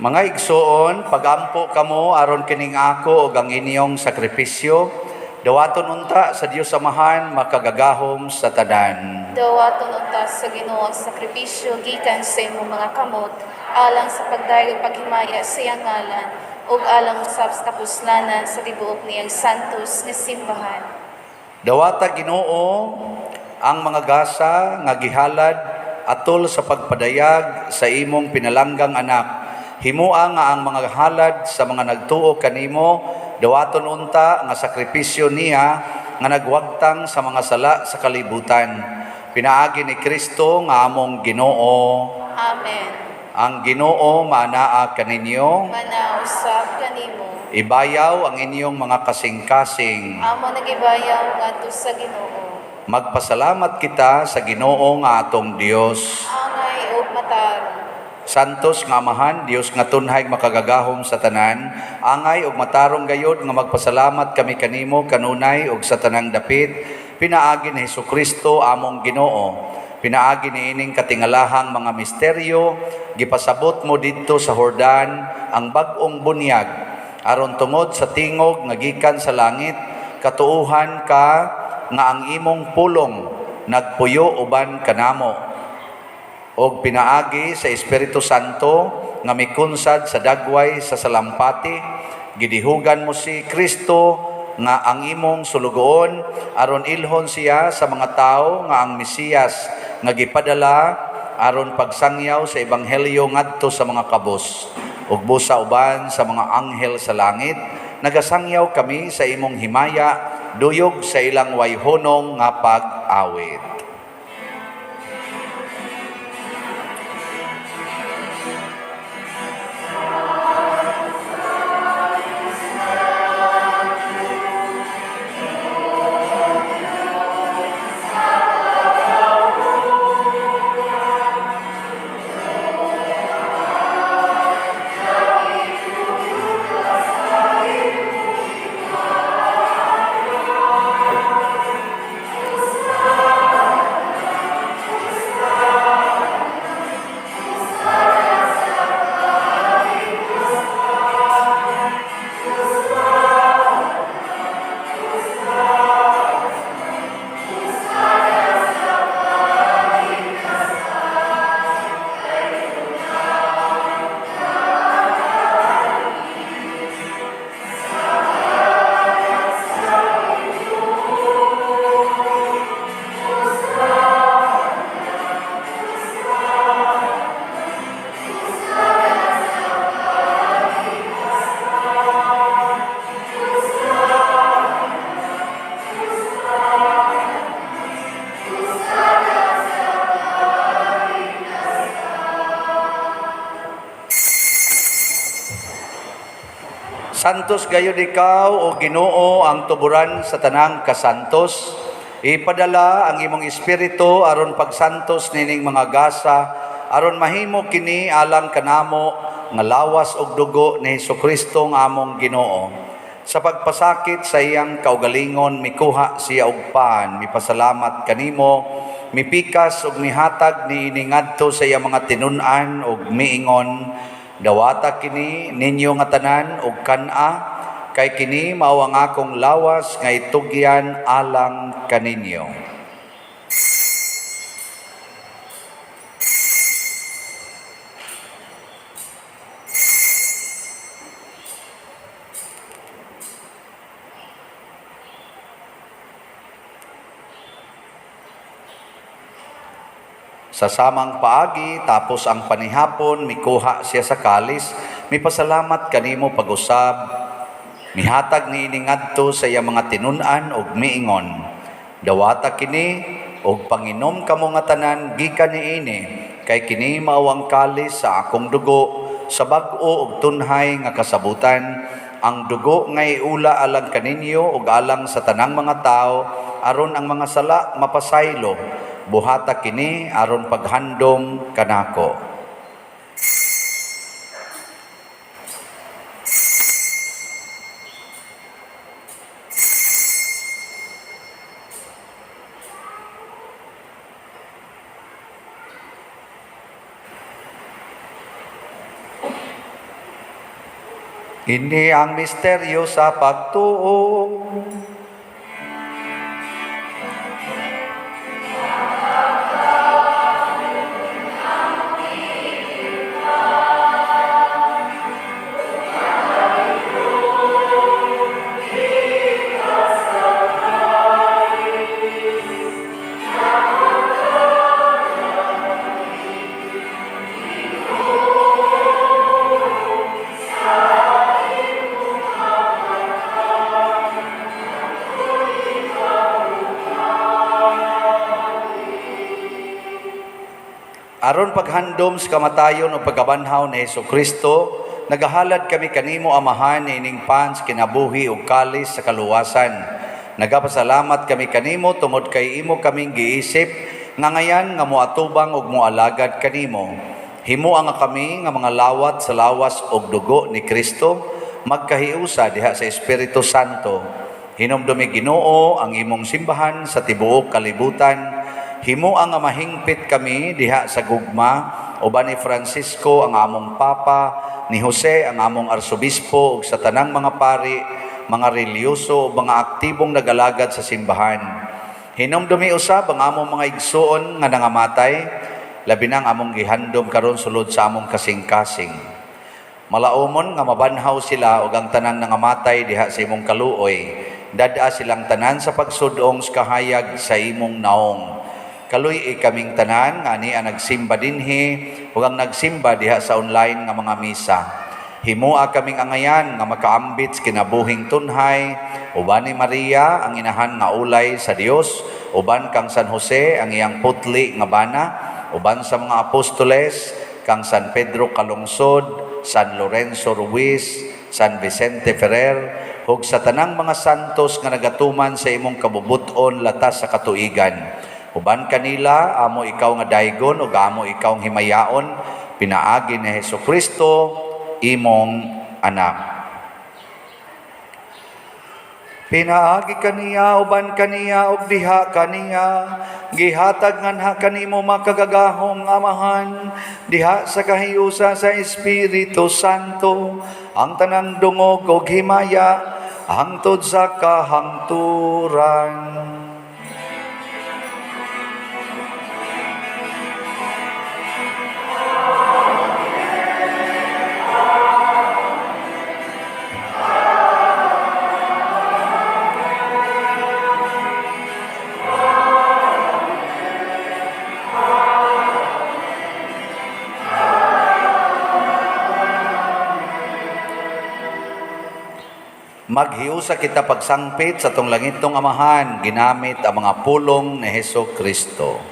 Mga igsoon, pagampo kamo aron kining ako ug ang inyong sakripisyo, dawaton unta sa Dios Amahan makagagahom sa tanan. Dawaton unta sa Ginoo ang sakripisyo gikan sa imong mga kamot alang sa pagdayeg ug paghimaya sa iyang ngalan ug alang usab sa kapuslanan sa tibuok niyang santos nga simbahan. Dawata, Ginoo, ang mga gasa nga gihalad atol sa pagpadayag sa imong pinalanggang anak. Himua nga ang mga halad sa mga nagtuo kanimo dawaton unta nga sakripisyo niya nga nagwagtang sa mga sala sa kalibutan. Pinaagi ni Kristo nga among Ginoo. Amen. Ang Ginoo maanaa kaninyo. Manaa usab kanimo. Ibayaw ang inyong mga kasing-kasing. Amo nagibayaw ngadto sa Ginoo. Magpasalamat kita sa Ginoo nga atong Dios. Angay ug matarong. Santos nga Amahan, Dios nga tunhay makagagahom sa tanan, angay ug matarong gayod nga magpasalamat kami kanimo kanunay ug sa tanang dapit, pinaagi ni Hesukristo among Ginoo. Pinaagi niining katingalahang mga misteryo, gipasabot mo didto sa Hordan ang bag-ong bunyag, aron tungod sa tingog nga gikan sa langit, katuohan ka nga ang imong pulong nagpuyo uban kanamo og pinaagi sa Espiritu Santo nga mikunsad sa dagway sa salampati, gidihugan mo si Kristo nga ang imong sulugoon aron ilhon siya sa mga tawo nga ang Mesiyas nga gipadala aron pagsangyaw sa ebanghelyo ngadto sa mga kabos ug busa uban sa mga anghel sa langit nagasangyaw kami sa imong himaya duyog sa ilang wayhonong nga pag-awit. Santos gayud ikaw, o Ginoo, ang tuburan sa tanang kasantos. Ipadala ang imong espiritu aron pagsantos nining mga gasa, aron mahimo kini alang kanamo nga lawas ug dugo ni Hesukristo nga among Ginoo. Sa pagpasakit sa iyang kaugalingon, mikuha siya og pan, mipasalamat kanimo, mipikas ug mihatag niini ngadto sa iyang mga tinun-an ug miingon, dawata kini ninyo nga tanan og kan-a, kay kini mao ang akong lawas nga itugyan alang kaninyo. Sa samang paagi, tapos ang panihapon, mikuha siya sa kalis, mipasalamat kanimo pag-usab, mihatag niini ngadto sa iyang mga tinun-an ug miingon, dawata kini ug panginom kamo nga tanan gikan niini, kay kini mao ang kalis sa akong dugo sa bag-o ug tunhay nga kasabutan, ang dugo nga iula alang kaninyo ug alang sa tanang mga tawo aron ang mga sala mapasaylo. Buhata kini aron paghandom kanako. Ini ang misteryo sa pagtuo. Aron paghandom sa kamatayon o pagkabanhaw ni Hesus Kristo, nagahalad kami kanimo, Amahan, ining pan sa kinabuhi ug kalis sa kaluwasan. Nagapasalamat kami kanimo tungod kay imo kaming giisip nga ngayan nga moatubang ug moalagad kanimo. Himoa nga kami nga mga lawat sa lawas ug dugo ni Kristo magkahiusa diha sa Espiritu Santo. Hinumdumi, Ginoo, ang imong simbahan sa tibuok kalibutan. Himoa nga mahingpit kami diha sa gugma uban ni Francisco ang among Papa, ni Jose ang among Arsobispo ug sa tanang mga pari, mga relihiyoso ug mga aktibong nagalagad sa simbahan. Hinumdumi usab ang among mga igsuon nga nangamatay, labi nang among gihandom karon sulod sa among kasing-kasing. Malaumon nga mabanhaw sila ug ang tanang nangamatay diha sa imong kaluoy. Dad-a silang tanan sa pagsudong sa kahayag sa imong naong. Kaluy-i kaming tanan nga ania nagsimba dinhi ug ang nagsimba diha sa online nga mga misa. Himoa kaming angayan nga makaambit sa kinabuhing tunhay uban ni Maria ang inahan nga ulay sa Dios, uban kang San Jose ang iyang putli nga bana, uban sa mga apostoles, kang San Pedro Calungsod, San Lorenzo Ruiz, San Vicente Ferrer, ug sa tanang mga santos nga nagatuman sa imong kabubut-on latas sa katuigan. Uban kanila, amo ikaw nga daygon ug amo ikaw ang himayaon pinaagi ni Hesus Kristo, imong anak. Pinaagi kaniya, uban kaniya, ug diha kaniya, gihatag nganha kanimo, makagagahom nga Amahan, diha sa kahiusa sa Espiritu Santo, ang tanang dungog ug himaya hangtod sa kahangturan. Maghiusa kita pagsangpit sa atong langitnong Amahan ginamit ang mga pulong ni Hesus Kristo.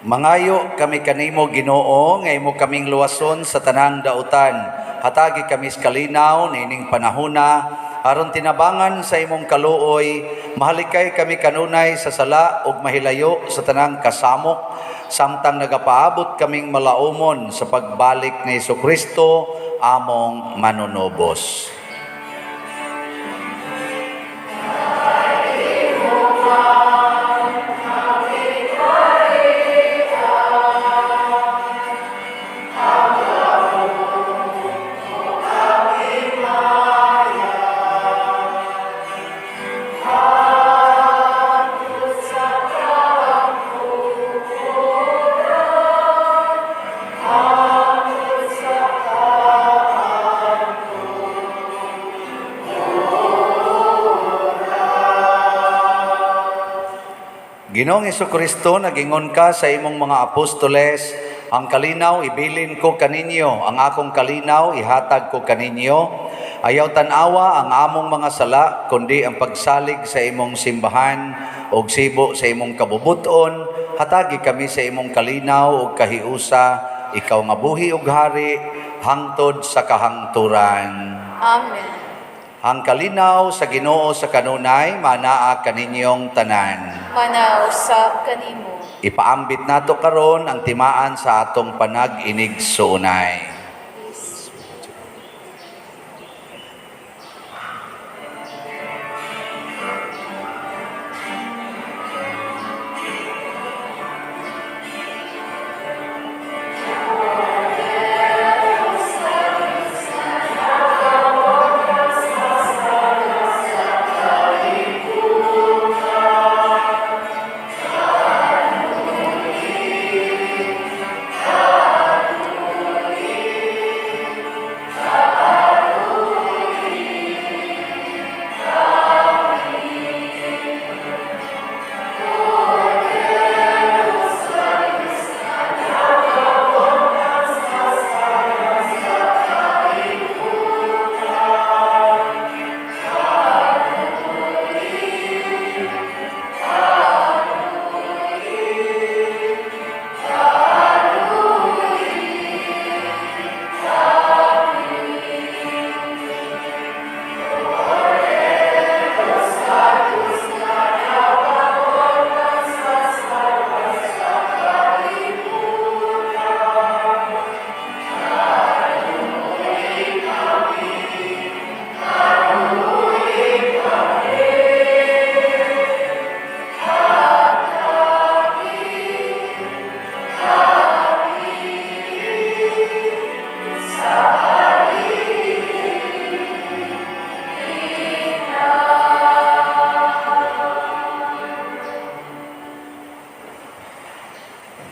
Mangayo kami kanimo, Ginoo, nga imo kaming luwason sa tanang dautan. Hatagi kami sa kalinaw niining panahona aron tinabangan sa imong kaluoy, mahalikay kami kanunay sa sala ug mahilayo sa tanang kasamok samtang nagapaabot kaming malaumon sa pagbalik ni Kristo among manunubos. Ginoong Kristo, nagingon ka sa imong mga apostoles, "Ang kalinaw ibilin ko kaninyo, ang akong kalinaw ihatag ko kaninyo. Ayaw tan-awa ang among mga sala, kundi ang pagsalig sa imong simbahan ug sibo sa imong kabubuton. Hatagi kami sa imong kalinaw ug kahiusa, ikaw nga buhi ug hari hangtod sa kahangturan." Amen. Ang kalinaw sa Ginoo sa kanunay manaa kaninyong tanan. Manaa usab kanimo. Ipaambit nato karon ang timaan sa atong panag-inigsuonay.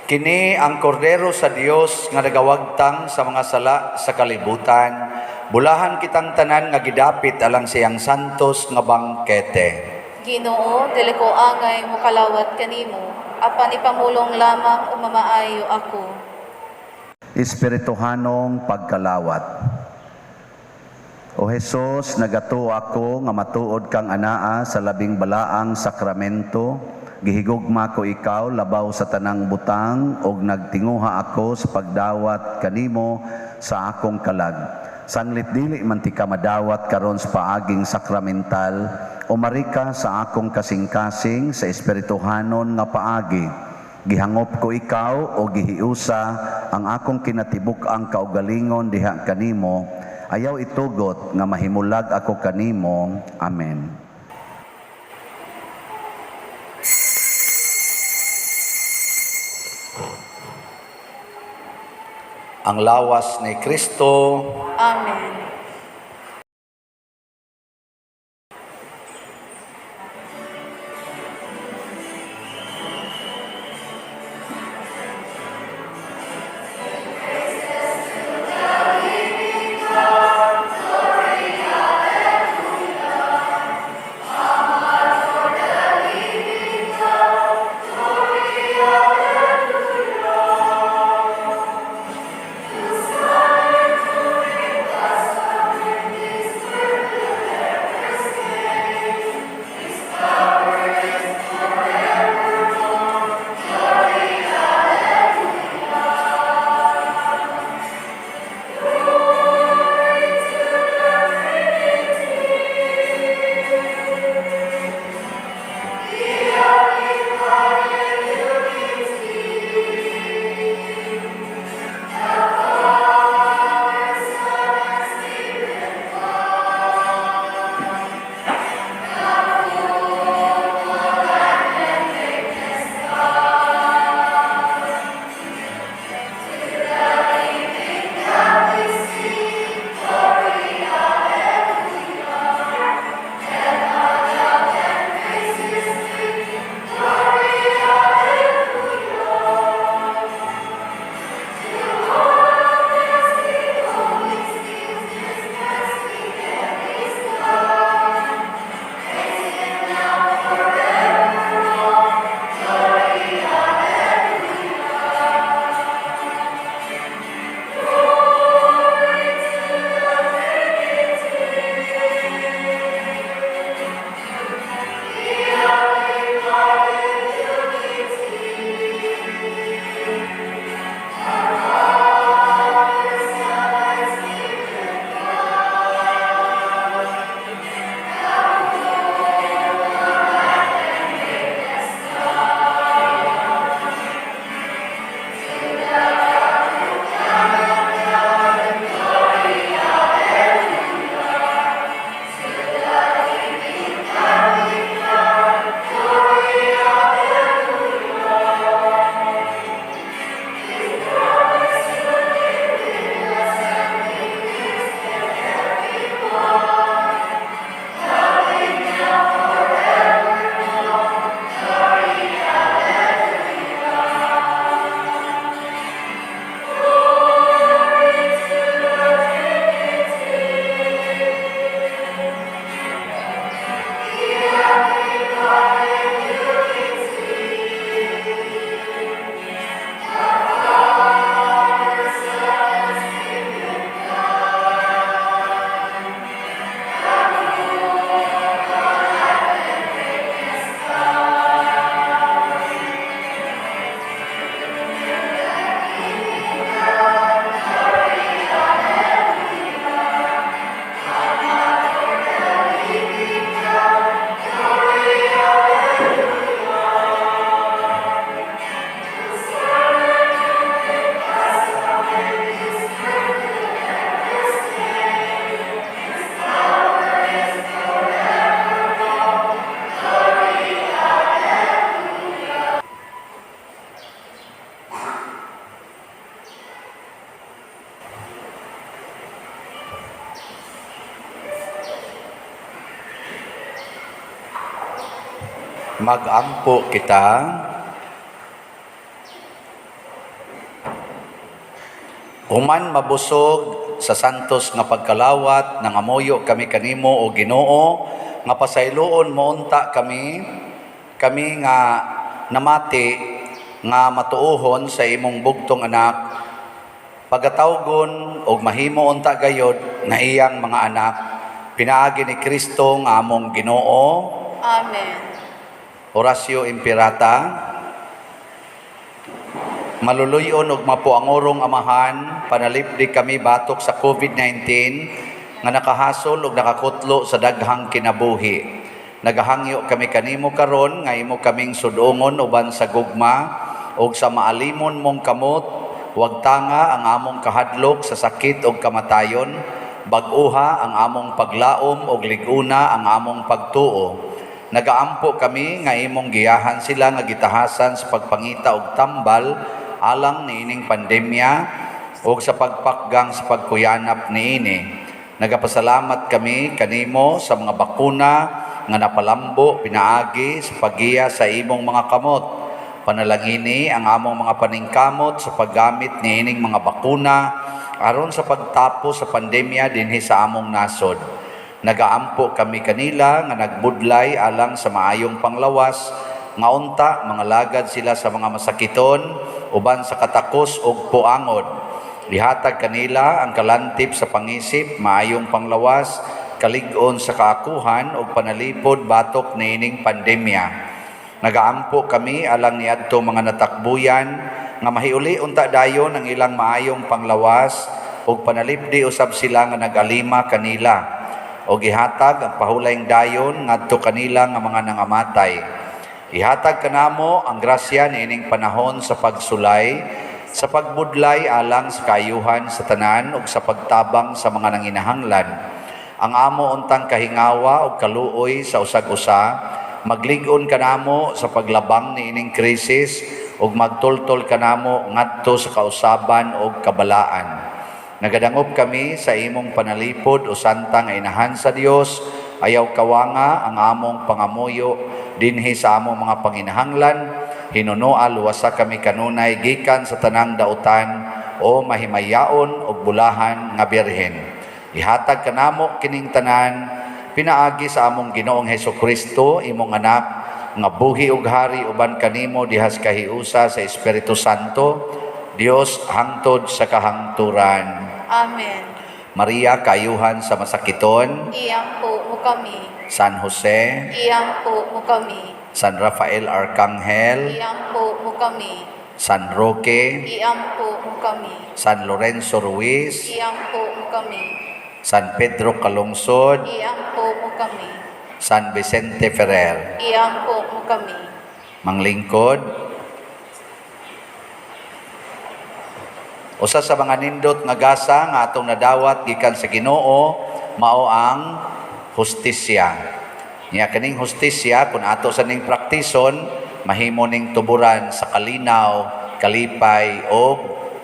Kini ang kordero sa Dios nga nagawagtang sa mga sala sa kalibutan. Bulahan kitang tanan nga gidapit alang siyang santos nga bangkete. Ginoo, dili ko angay mokalawat kanimo, apan ipamulong lamang ug mamaayo ako. Espirituhanong pagkalawat. O Hesus, nagatuo ako nga matuod kang anaa sa labing balaang sakramento. Gihigugma ko ikaw labaw sa tanang butang ug nagtinguha ako sa pagdawat kanimo sa akong kalag. Sanglit dili man tika madawat karon sa paaging sakramental, umari ka sa akong kasing-kasing sa espirituhanon nga paagi. Gihangop ko ikaw o gihiusa ang akong kinatibuk-ang kaugalingon diha kanimo. Ayaw itugot nga mahimulag ako kanimo. Amen. Ang lawas ni Kristo. Amen. Magampo kita. Human mabusog sa santos nga pagkalawat, nangamuyo kami kanimo, o Ginoo, nga pasayloon mo unta kami, kami nga namati nga matuohon sa imong bugtong anak, pagatawgon og mahimo unta gayod nga iyang mga anak, pinaagi ni Kristo nga among Ginoo. Amen. Oratio Imperata. Maluluyon ug mapuangorong Amahan, panalipdi kami batok sa COVID-19 nga nakahasol ug nakakutlo sa daghang kinabuhi. Nagahangyo kami kanimo karon nga imo kaming sudongon uban sa gugma ug sa maalimon mong kamot, wag tanga ang among kahadlok sa sakit ug kamatayon, bag-oha ang among paglaom ug lig-una ang among pagtuo. Nagaampo kami nga imong giyahan sila nga gitahasan sa pagpangita og tambal alang niining pandemya ug sa pagpakgang sa pagkuyanap niini. Nagapasalamat kami kanimo sa mga bakuna nga napalambo pinaagi sa paggiya sa imong mga kamot. Panalangini ang among mga paningkamot sa paggamit niining mga bakuna aron sa pagtapos sa pandemya dinhi sa among nasod. Nagaampo kami kanila nga nagbudlay alang sa maayong panglawas, nga unta mga lagad sila sa mga masakiton uban sa katakos ug puangod. Ihatag kanila ang kalantip sa pangisip, maayong panglawas, kalig-on sa kaakuhan ug panalipod batok niining pandemya. Nagaampo kami alang niadto mga natakbuyan nga mahiuli unta dayon ang ilang maayong panglawas ug panalipdi usab sila nga nagalima kanila o gihatag ang pahulayng dayon ngadto kanila nga mga nangamatay. Ihatag kanamo ang grasya niining panahon sa pagsulay, sa pagbudlay alang sa kaayuhan sa tanan ug sa pagtabang sa mga nanginahanglan. Ang amo untang kahingawa ug kaluoy sa usag-usa, maglig-on kanamo sa paglabang niining krisis ug magtultol kanamo ngadto sa kausaban ug kabalaan. Nagadangop kami sa imong panalipod o santa nga inahan sa Dios, ayaw kawanga ang among pangamuyo dinhi sa among mga panginahanglan. Hinunoa luwasa kami kanunay gikan sa tanang dautan o mahimayaon og bulahan nga birhen. Ihatag kanamo kining tanan pinaagi sa among Ginoong Hesukristo, imong anak, nga buhi ug hari uban kanimo dihas kahiusa sa Espiritu Santo, Dios hangtod sa kahangturan. Amen. Maria, kaayuhan sa masakiton. Iampo mo kami. San Jose. Iampo mo kami. San Rafael Arcangel. Iampo mo kami. San Roque. Iampo mo kami. San Lorenzo Ruiz. Iampo mo kami. San Pedro Calungsod. Iampo mo kami. San Vicente Ferrer. Iampo mo kami. Manglingkod. Usa sa mga nindot nga gasa nga atong nadawat gikan sa Ginoo mao ang hustisya. Nya kaning hustisya kun ato sa ning praktison mahimo ning tuburan sa kalinaw, kalipay o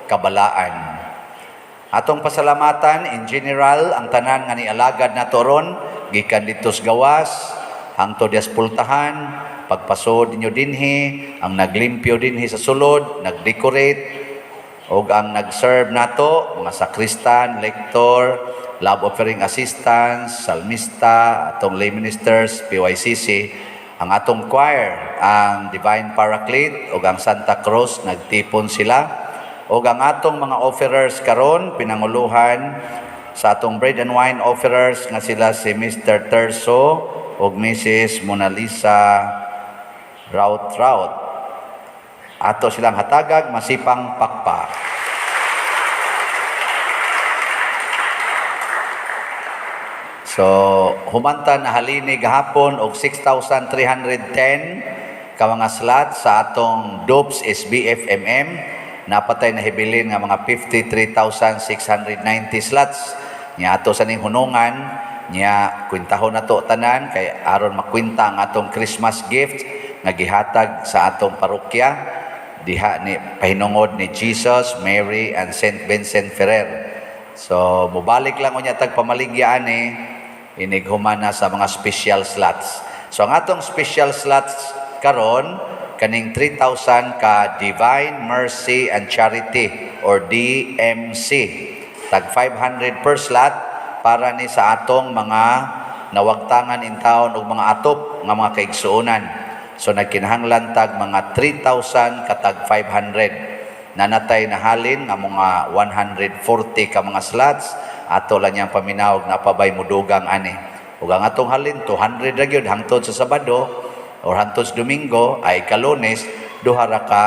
kabalaan. Atong pasalamatan in general ang tanan nga nialagad nato ron gikan didto sa gawas hangtod dias pultahan, pagpasod ninyo dinhi, ang naglimpyo dinhi sa sulod, nagdecorate, og ang nag-serve nato, mga sakristan, lector, love offering assistants, salmista, atong lay ministers, PYCC, ang atong choir, ang Divine Paraclete ug ang Santa Cruz, nagtipon sila. Ug ang atong mga offerers karon pinanguluhan sa atong bread and wine offerers nga sila si Mr. Terso ug Mrs. Mona Lisa Raut Raut. Ato silang hatagag masipang pakpak. So, humanta na halini gahapon og 6,310 ka mga slot sa atong DOPS SBFMM. Napatay na hibilin nga mga 53,690 slots. Nya ato sa ning hunungan, nya kwintahon nato tanan kay aron makwinta ang atong Christmas gift nga gihatag sa atong parokya diha ni pahinungod ni Jesus, Mary and Saint Vincent Ferrer. So mobalik lang unya tag pamaligya ani inig humana sa mga special slots. So ang atong special slots Karon kaning 3,000 ka Divine Mercy and Charity or DMC, tag 500 per slot, para ni sa atong mga nawagtangan in town ug mga atop nga mga kaigsuonan. So nagkinahanglan tag mga 3,000 katag 500. Nanatay na halin nga mga 140 ka mga slots. Ato lang niyang paminawag na pabay mudugang ani. Ug ang atong halin 200 ra gyud hangtod sa Sabado or hangtod sa Domingo ay kalunes, duha ra ka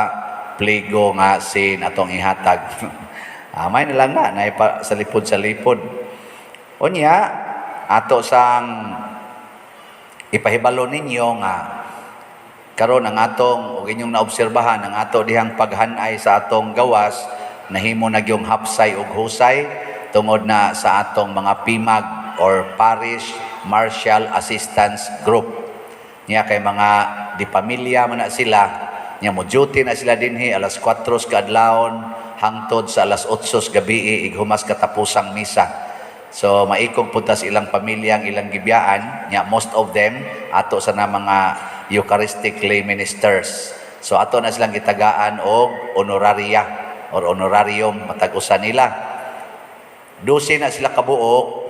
pligo nga sin atong ihatag. Amay na lang na naipa sa lipod. Unya, ato sang ipahibalo ninyo nga karon ang atong ug inyong naobserbahan ang ato dihang paghanay sa atong gawas nahimo na gyung hapsay ug husay tungod na sa atong mga PIMAG or Parish Martial Assistance Group. Niya kay mga di pamilya man na sila, nya mo duty na sila dinhi alas 4 sa kaadlawon hangtod sa alas 8 sa gabi ighumas katapusang misa. So maikog punta sa ilang pamilya ang ilang gibiyaan, nya most of them ato sa na mga Eucharistic lay ministers. So ato na silang gitagaan og honoraria or honorarium matag usa nila. 12 na sila kabuok,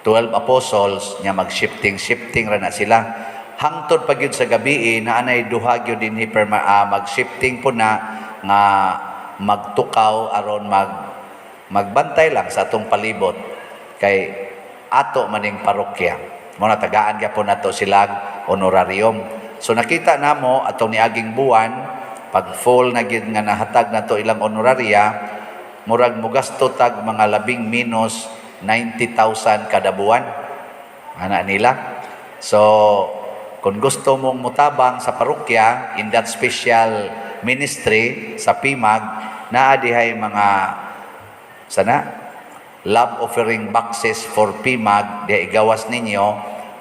12 apostles, nya mag-shifting shifting ra na sila. Hangtod pa gyud sa gabi na anay duha gyud dinhi mag-shifting po na nga magtukaw aron magbantay lang sa atong palibot kay ato maning parokya. Mo na tagaan gyapon nato silang honorarium. So nakita namo atong niaging buwan, pag full na gyud nga nahatag nato ilang honoraria, murag mugasto tag mga labing minus 90,000 kada buwan. Ana nila. So kung gusto mong mutabang sa parokya in that special ministry sa PIMAG, naa dihay mga sana love offering boxes for PIMAG diha igawas ninyo,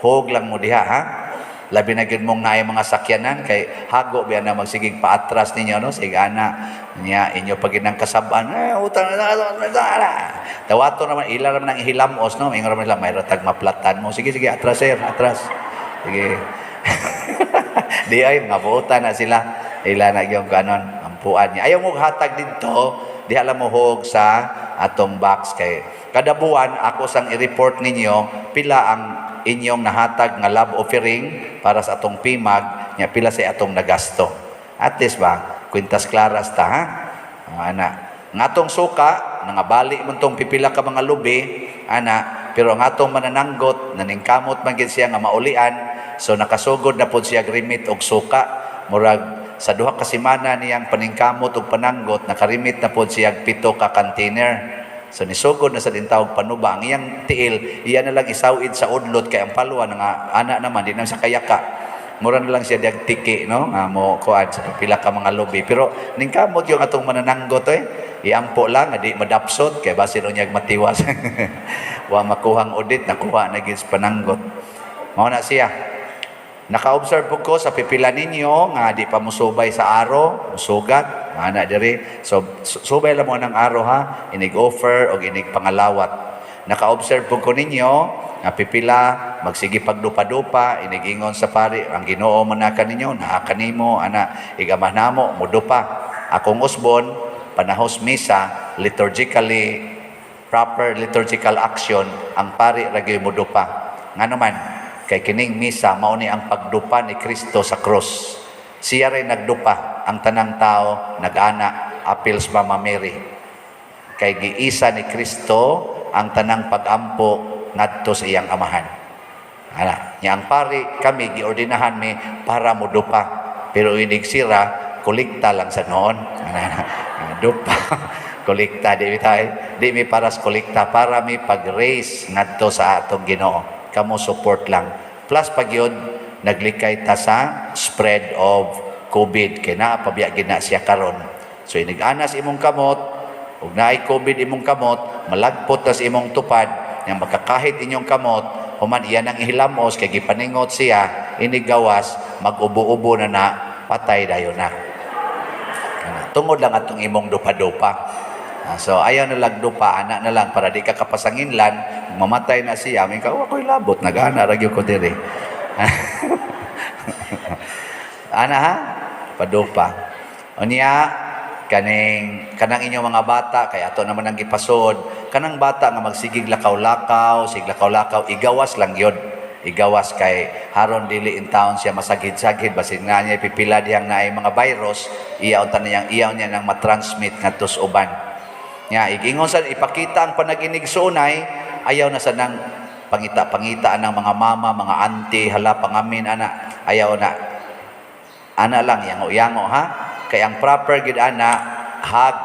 hog lang mo diha ha. Labi na gyud mong naay mga sakyanan kay hago biya na magsigig paatras ninyo, no, sige ana niya inyo pag ginang kasab-an eh utang na na tawato naman ila naman ang hilamos, no, ingon naman nila may ratag maplatan mo. Sige, sige, atras sir, atras, sige. Di ay mga buotan na sila, ila na yung ganon ampuan niya. Ayaw mo hatag didto diha lang mo hog sa atong box kay kada buwan ako sang i-report ninyo pila ang inyong nahatag nga love offering para sa atong PIMAG, nya pila sa atong nagasto. At least ba kwintas klaras ta ha. Ang ana ng atong suka nangabali man tong pipila ka mga lubi ana, pero ang atong manananggot naningkamot man gid siya nga maulian, so nakasugod na pod siya remit og suka. Murag sa 2 ka semana niyang paningkamot og pananggot, nakarimit na pod siya 7 ka container. So nisugod na sa tawag panuba ang iyang tiil, iya na lang isawid sa udlot kay ang palwa nga ana naman di na siya kayaka. Mura na lang siya diag tiki, no, nga mo kuan sa pila ka mga lubi, pero ningkamot yung atong manananggot eh. Iampo lang nga di madapsot kay basin unyag matiwas. Wa makuhang audit, nakuha na gid sa pananggot. Mao na siya. Naka-observe po ko sa pipila ninyo nga di pa musubay sa aro, musugat, ana diri. So subay lang mo ng aro ha, inig offer og inig pangalawat. Naka-observe po ko ninyo nga pipila magsige pagdupa-dupa, inig-ingon sa pari, ang Ginoo man naka ninyo, naa kanimo, ana igamah namo, mudupa. Akong usbon, panahos misa, liturgically proper liturgical action, ang pari ra gyud mudupa. Ngano man, kay kining misa mao ni ang pagdupa ni Kristo sa krus. Siya rin nagdupa, ang tanang tao nag-ana apil sa Mama Mary. Kay giisa ni Kristo ang tanang pagampo ngadto sa iyang amahan. Ana, nya ang pari kami giordinahan mi para modupa. Pero inig sira kolekta lang sa noon. Ana, ana, dupa. Kolekta di mi tayo, di mi para sa kolekta, para mi pag-raise ngadto sa atong Ginoo. Kamo support lang. Plus pag yun, naglikay ta sa spread of COVID kay naa pabiya gid na siya karon. So inig-anas imong kamot ug naay COVID imong kamot, malagpot tas imong tupad, yang makakahit inyong kamot, human iyan ang ihilamos kay gipaningot siya, inig gawas, mag-ubo-ubo na na, patay dayon na. Ana, tungod lang atong imong dupa-dupa. So ayaw na lang dupa, ana na lang para di ka kapasanginlan, mamatay na siya, may ka, oh, ako'y labot, nag-ana ra gyud ko diri. Ana ha? Padupa. Unya, kaning kanang inyong mga bata kay ato naman ang gipasod, kanang bata nga magsigig lakaw-lakaw, sig lakaw-lakaw, igawas lang yun. Igawas kay haron dili in town siya masagid-sagid, basin nga niya pipila diyang naay mga virus, iya unta niyang iyaw niya nang matransmit ngadto sa uban. Nya igingon sa ipakita ang panaginigsuonay, ayaw na sa nang pangita-pangita ng mga mama, mga auntie, hala pangamin ana, ayaw na. Ana lang yango-yango ha. Kay ang proper gid ana hug,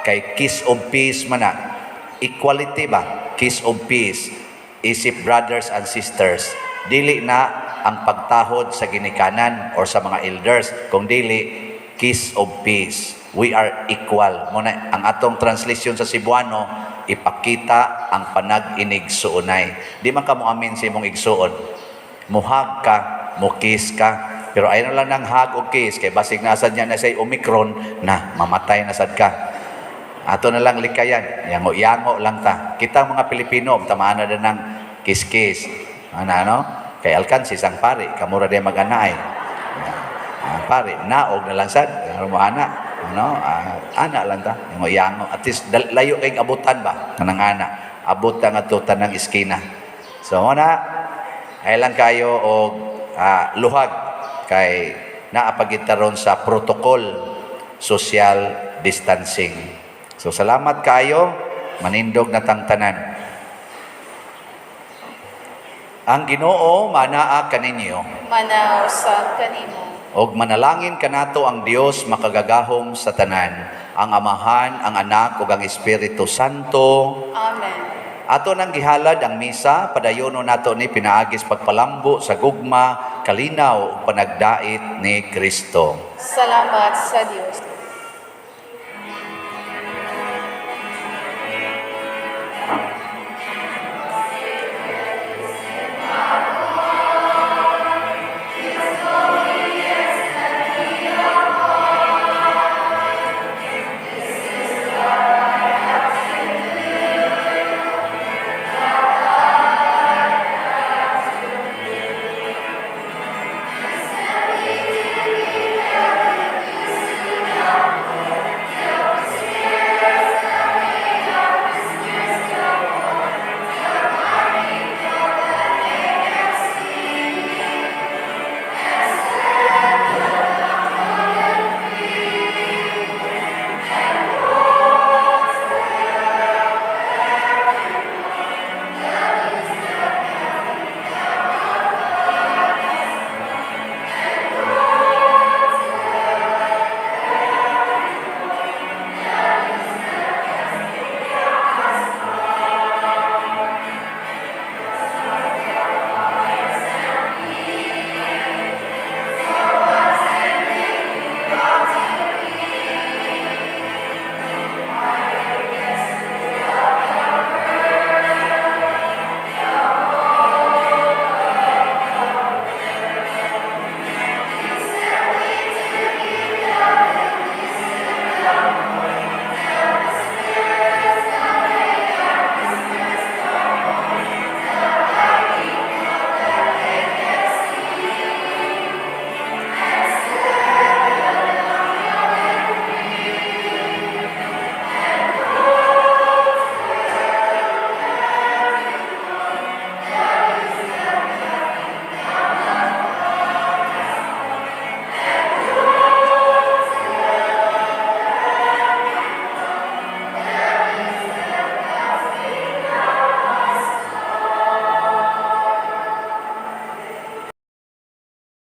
kay kiss of peace man na. Equality ba? Kiss of peace. Isip brothers and sisters. Dili na ang pagtahod sa ginikanan or sa mga elders, kung dili kiss of peace. We are equal. Muna ang atong translation sa Cebuano, ipakita ang panag-inigsuonay. Di man ka mo amin sa imong igsuon. Muhag ka, mukis ka, pero ayaw na lang ng hug o kiss kay basig nasad niya na say Omicron na mamatay na sad ka. Ato na lang likayan, yango-yango lang ta. Kita mga Pilipino, tamaan na din ng kiss-kiss. Ano, ano? Kay alkansi sang pare, kamura di mag-anaay. Ah, pare, naog na lang sad. Ano mo ana? Ano? Ah, ana lang ta. Yango-yango. At least layo kay abutan ba? Kanang ana. Abot ta nga to tanang iskina. So na ay lang kayo og luhag kay naa pa gyud ta ron sa protocol social distancing. So salamat kayo, manindog na tang tanan. Ang Ginoo manaa kaninyo. Manaa usab kanimo. Og manalangin kanato ang Dios makagagahom sa tanan, ang Amahan, ang Anak ug ang Espiritu Santo. Amen. Ato nang gihalad ang misa, padayono nato ni pinaagis pagpalambo sa gugma, kalinaw ug panagdait ni Kristo. Salamat sa Dios.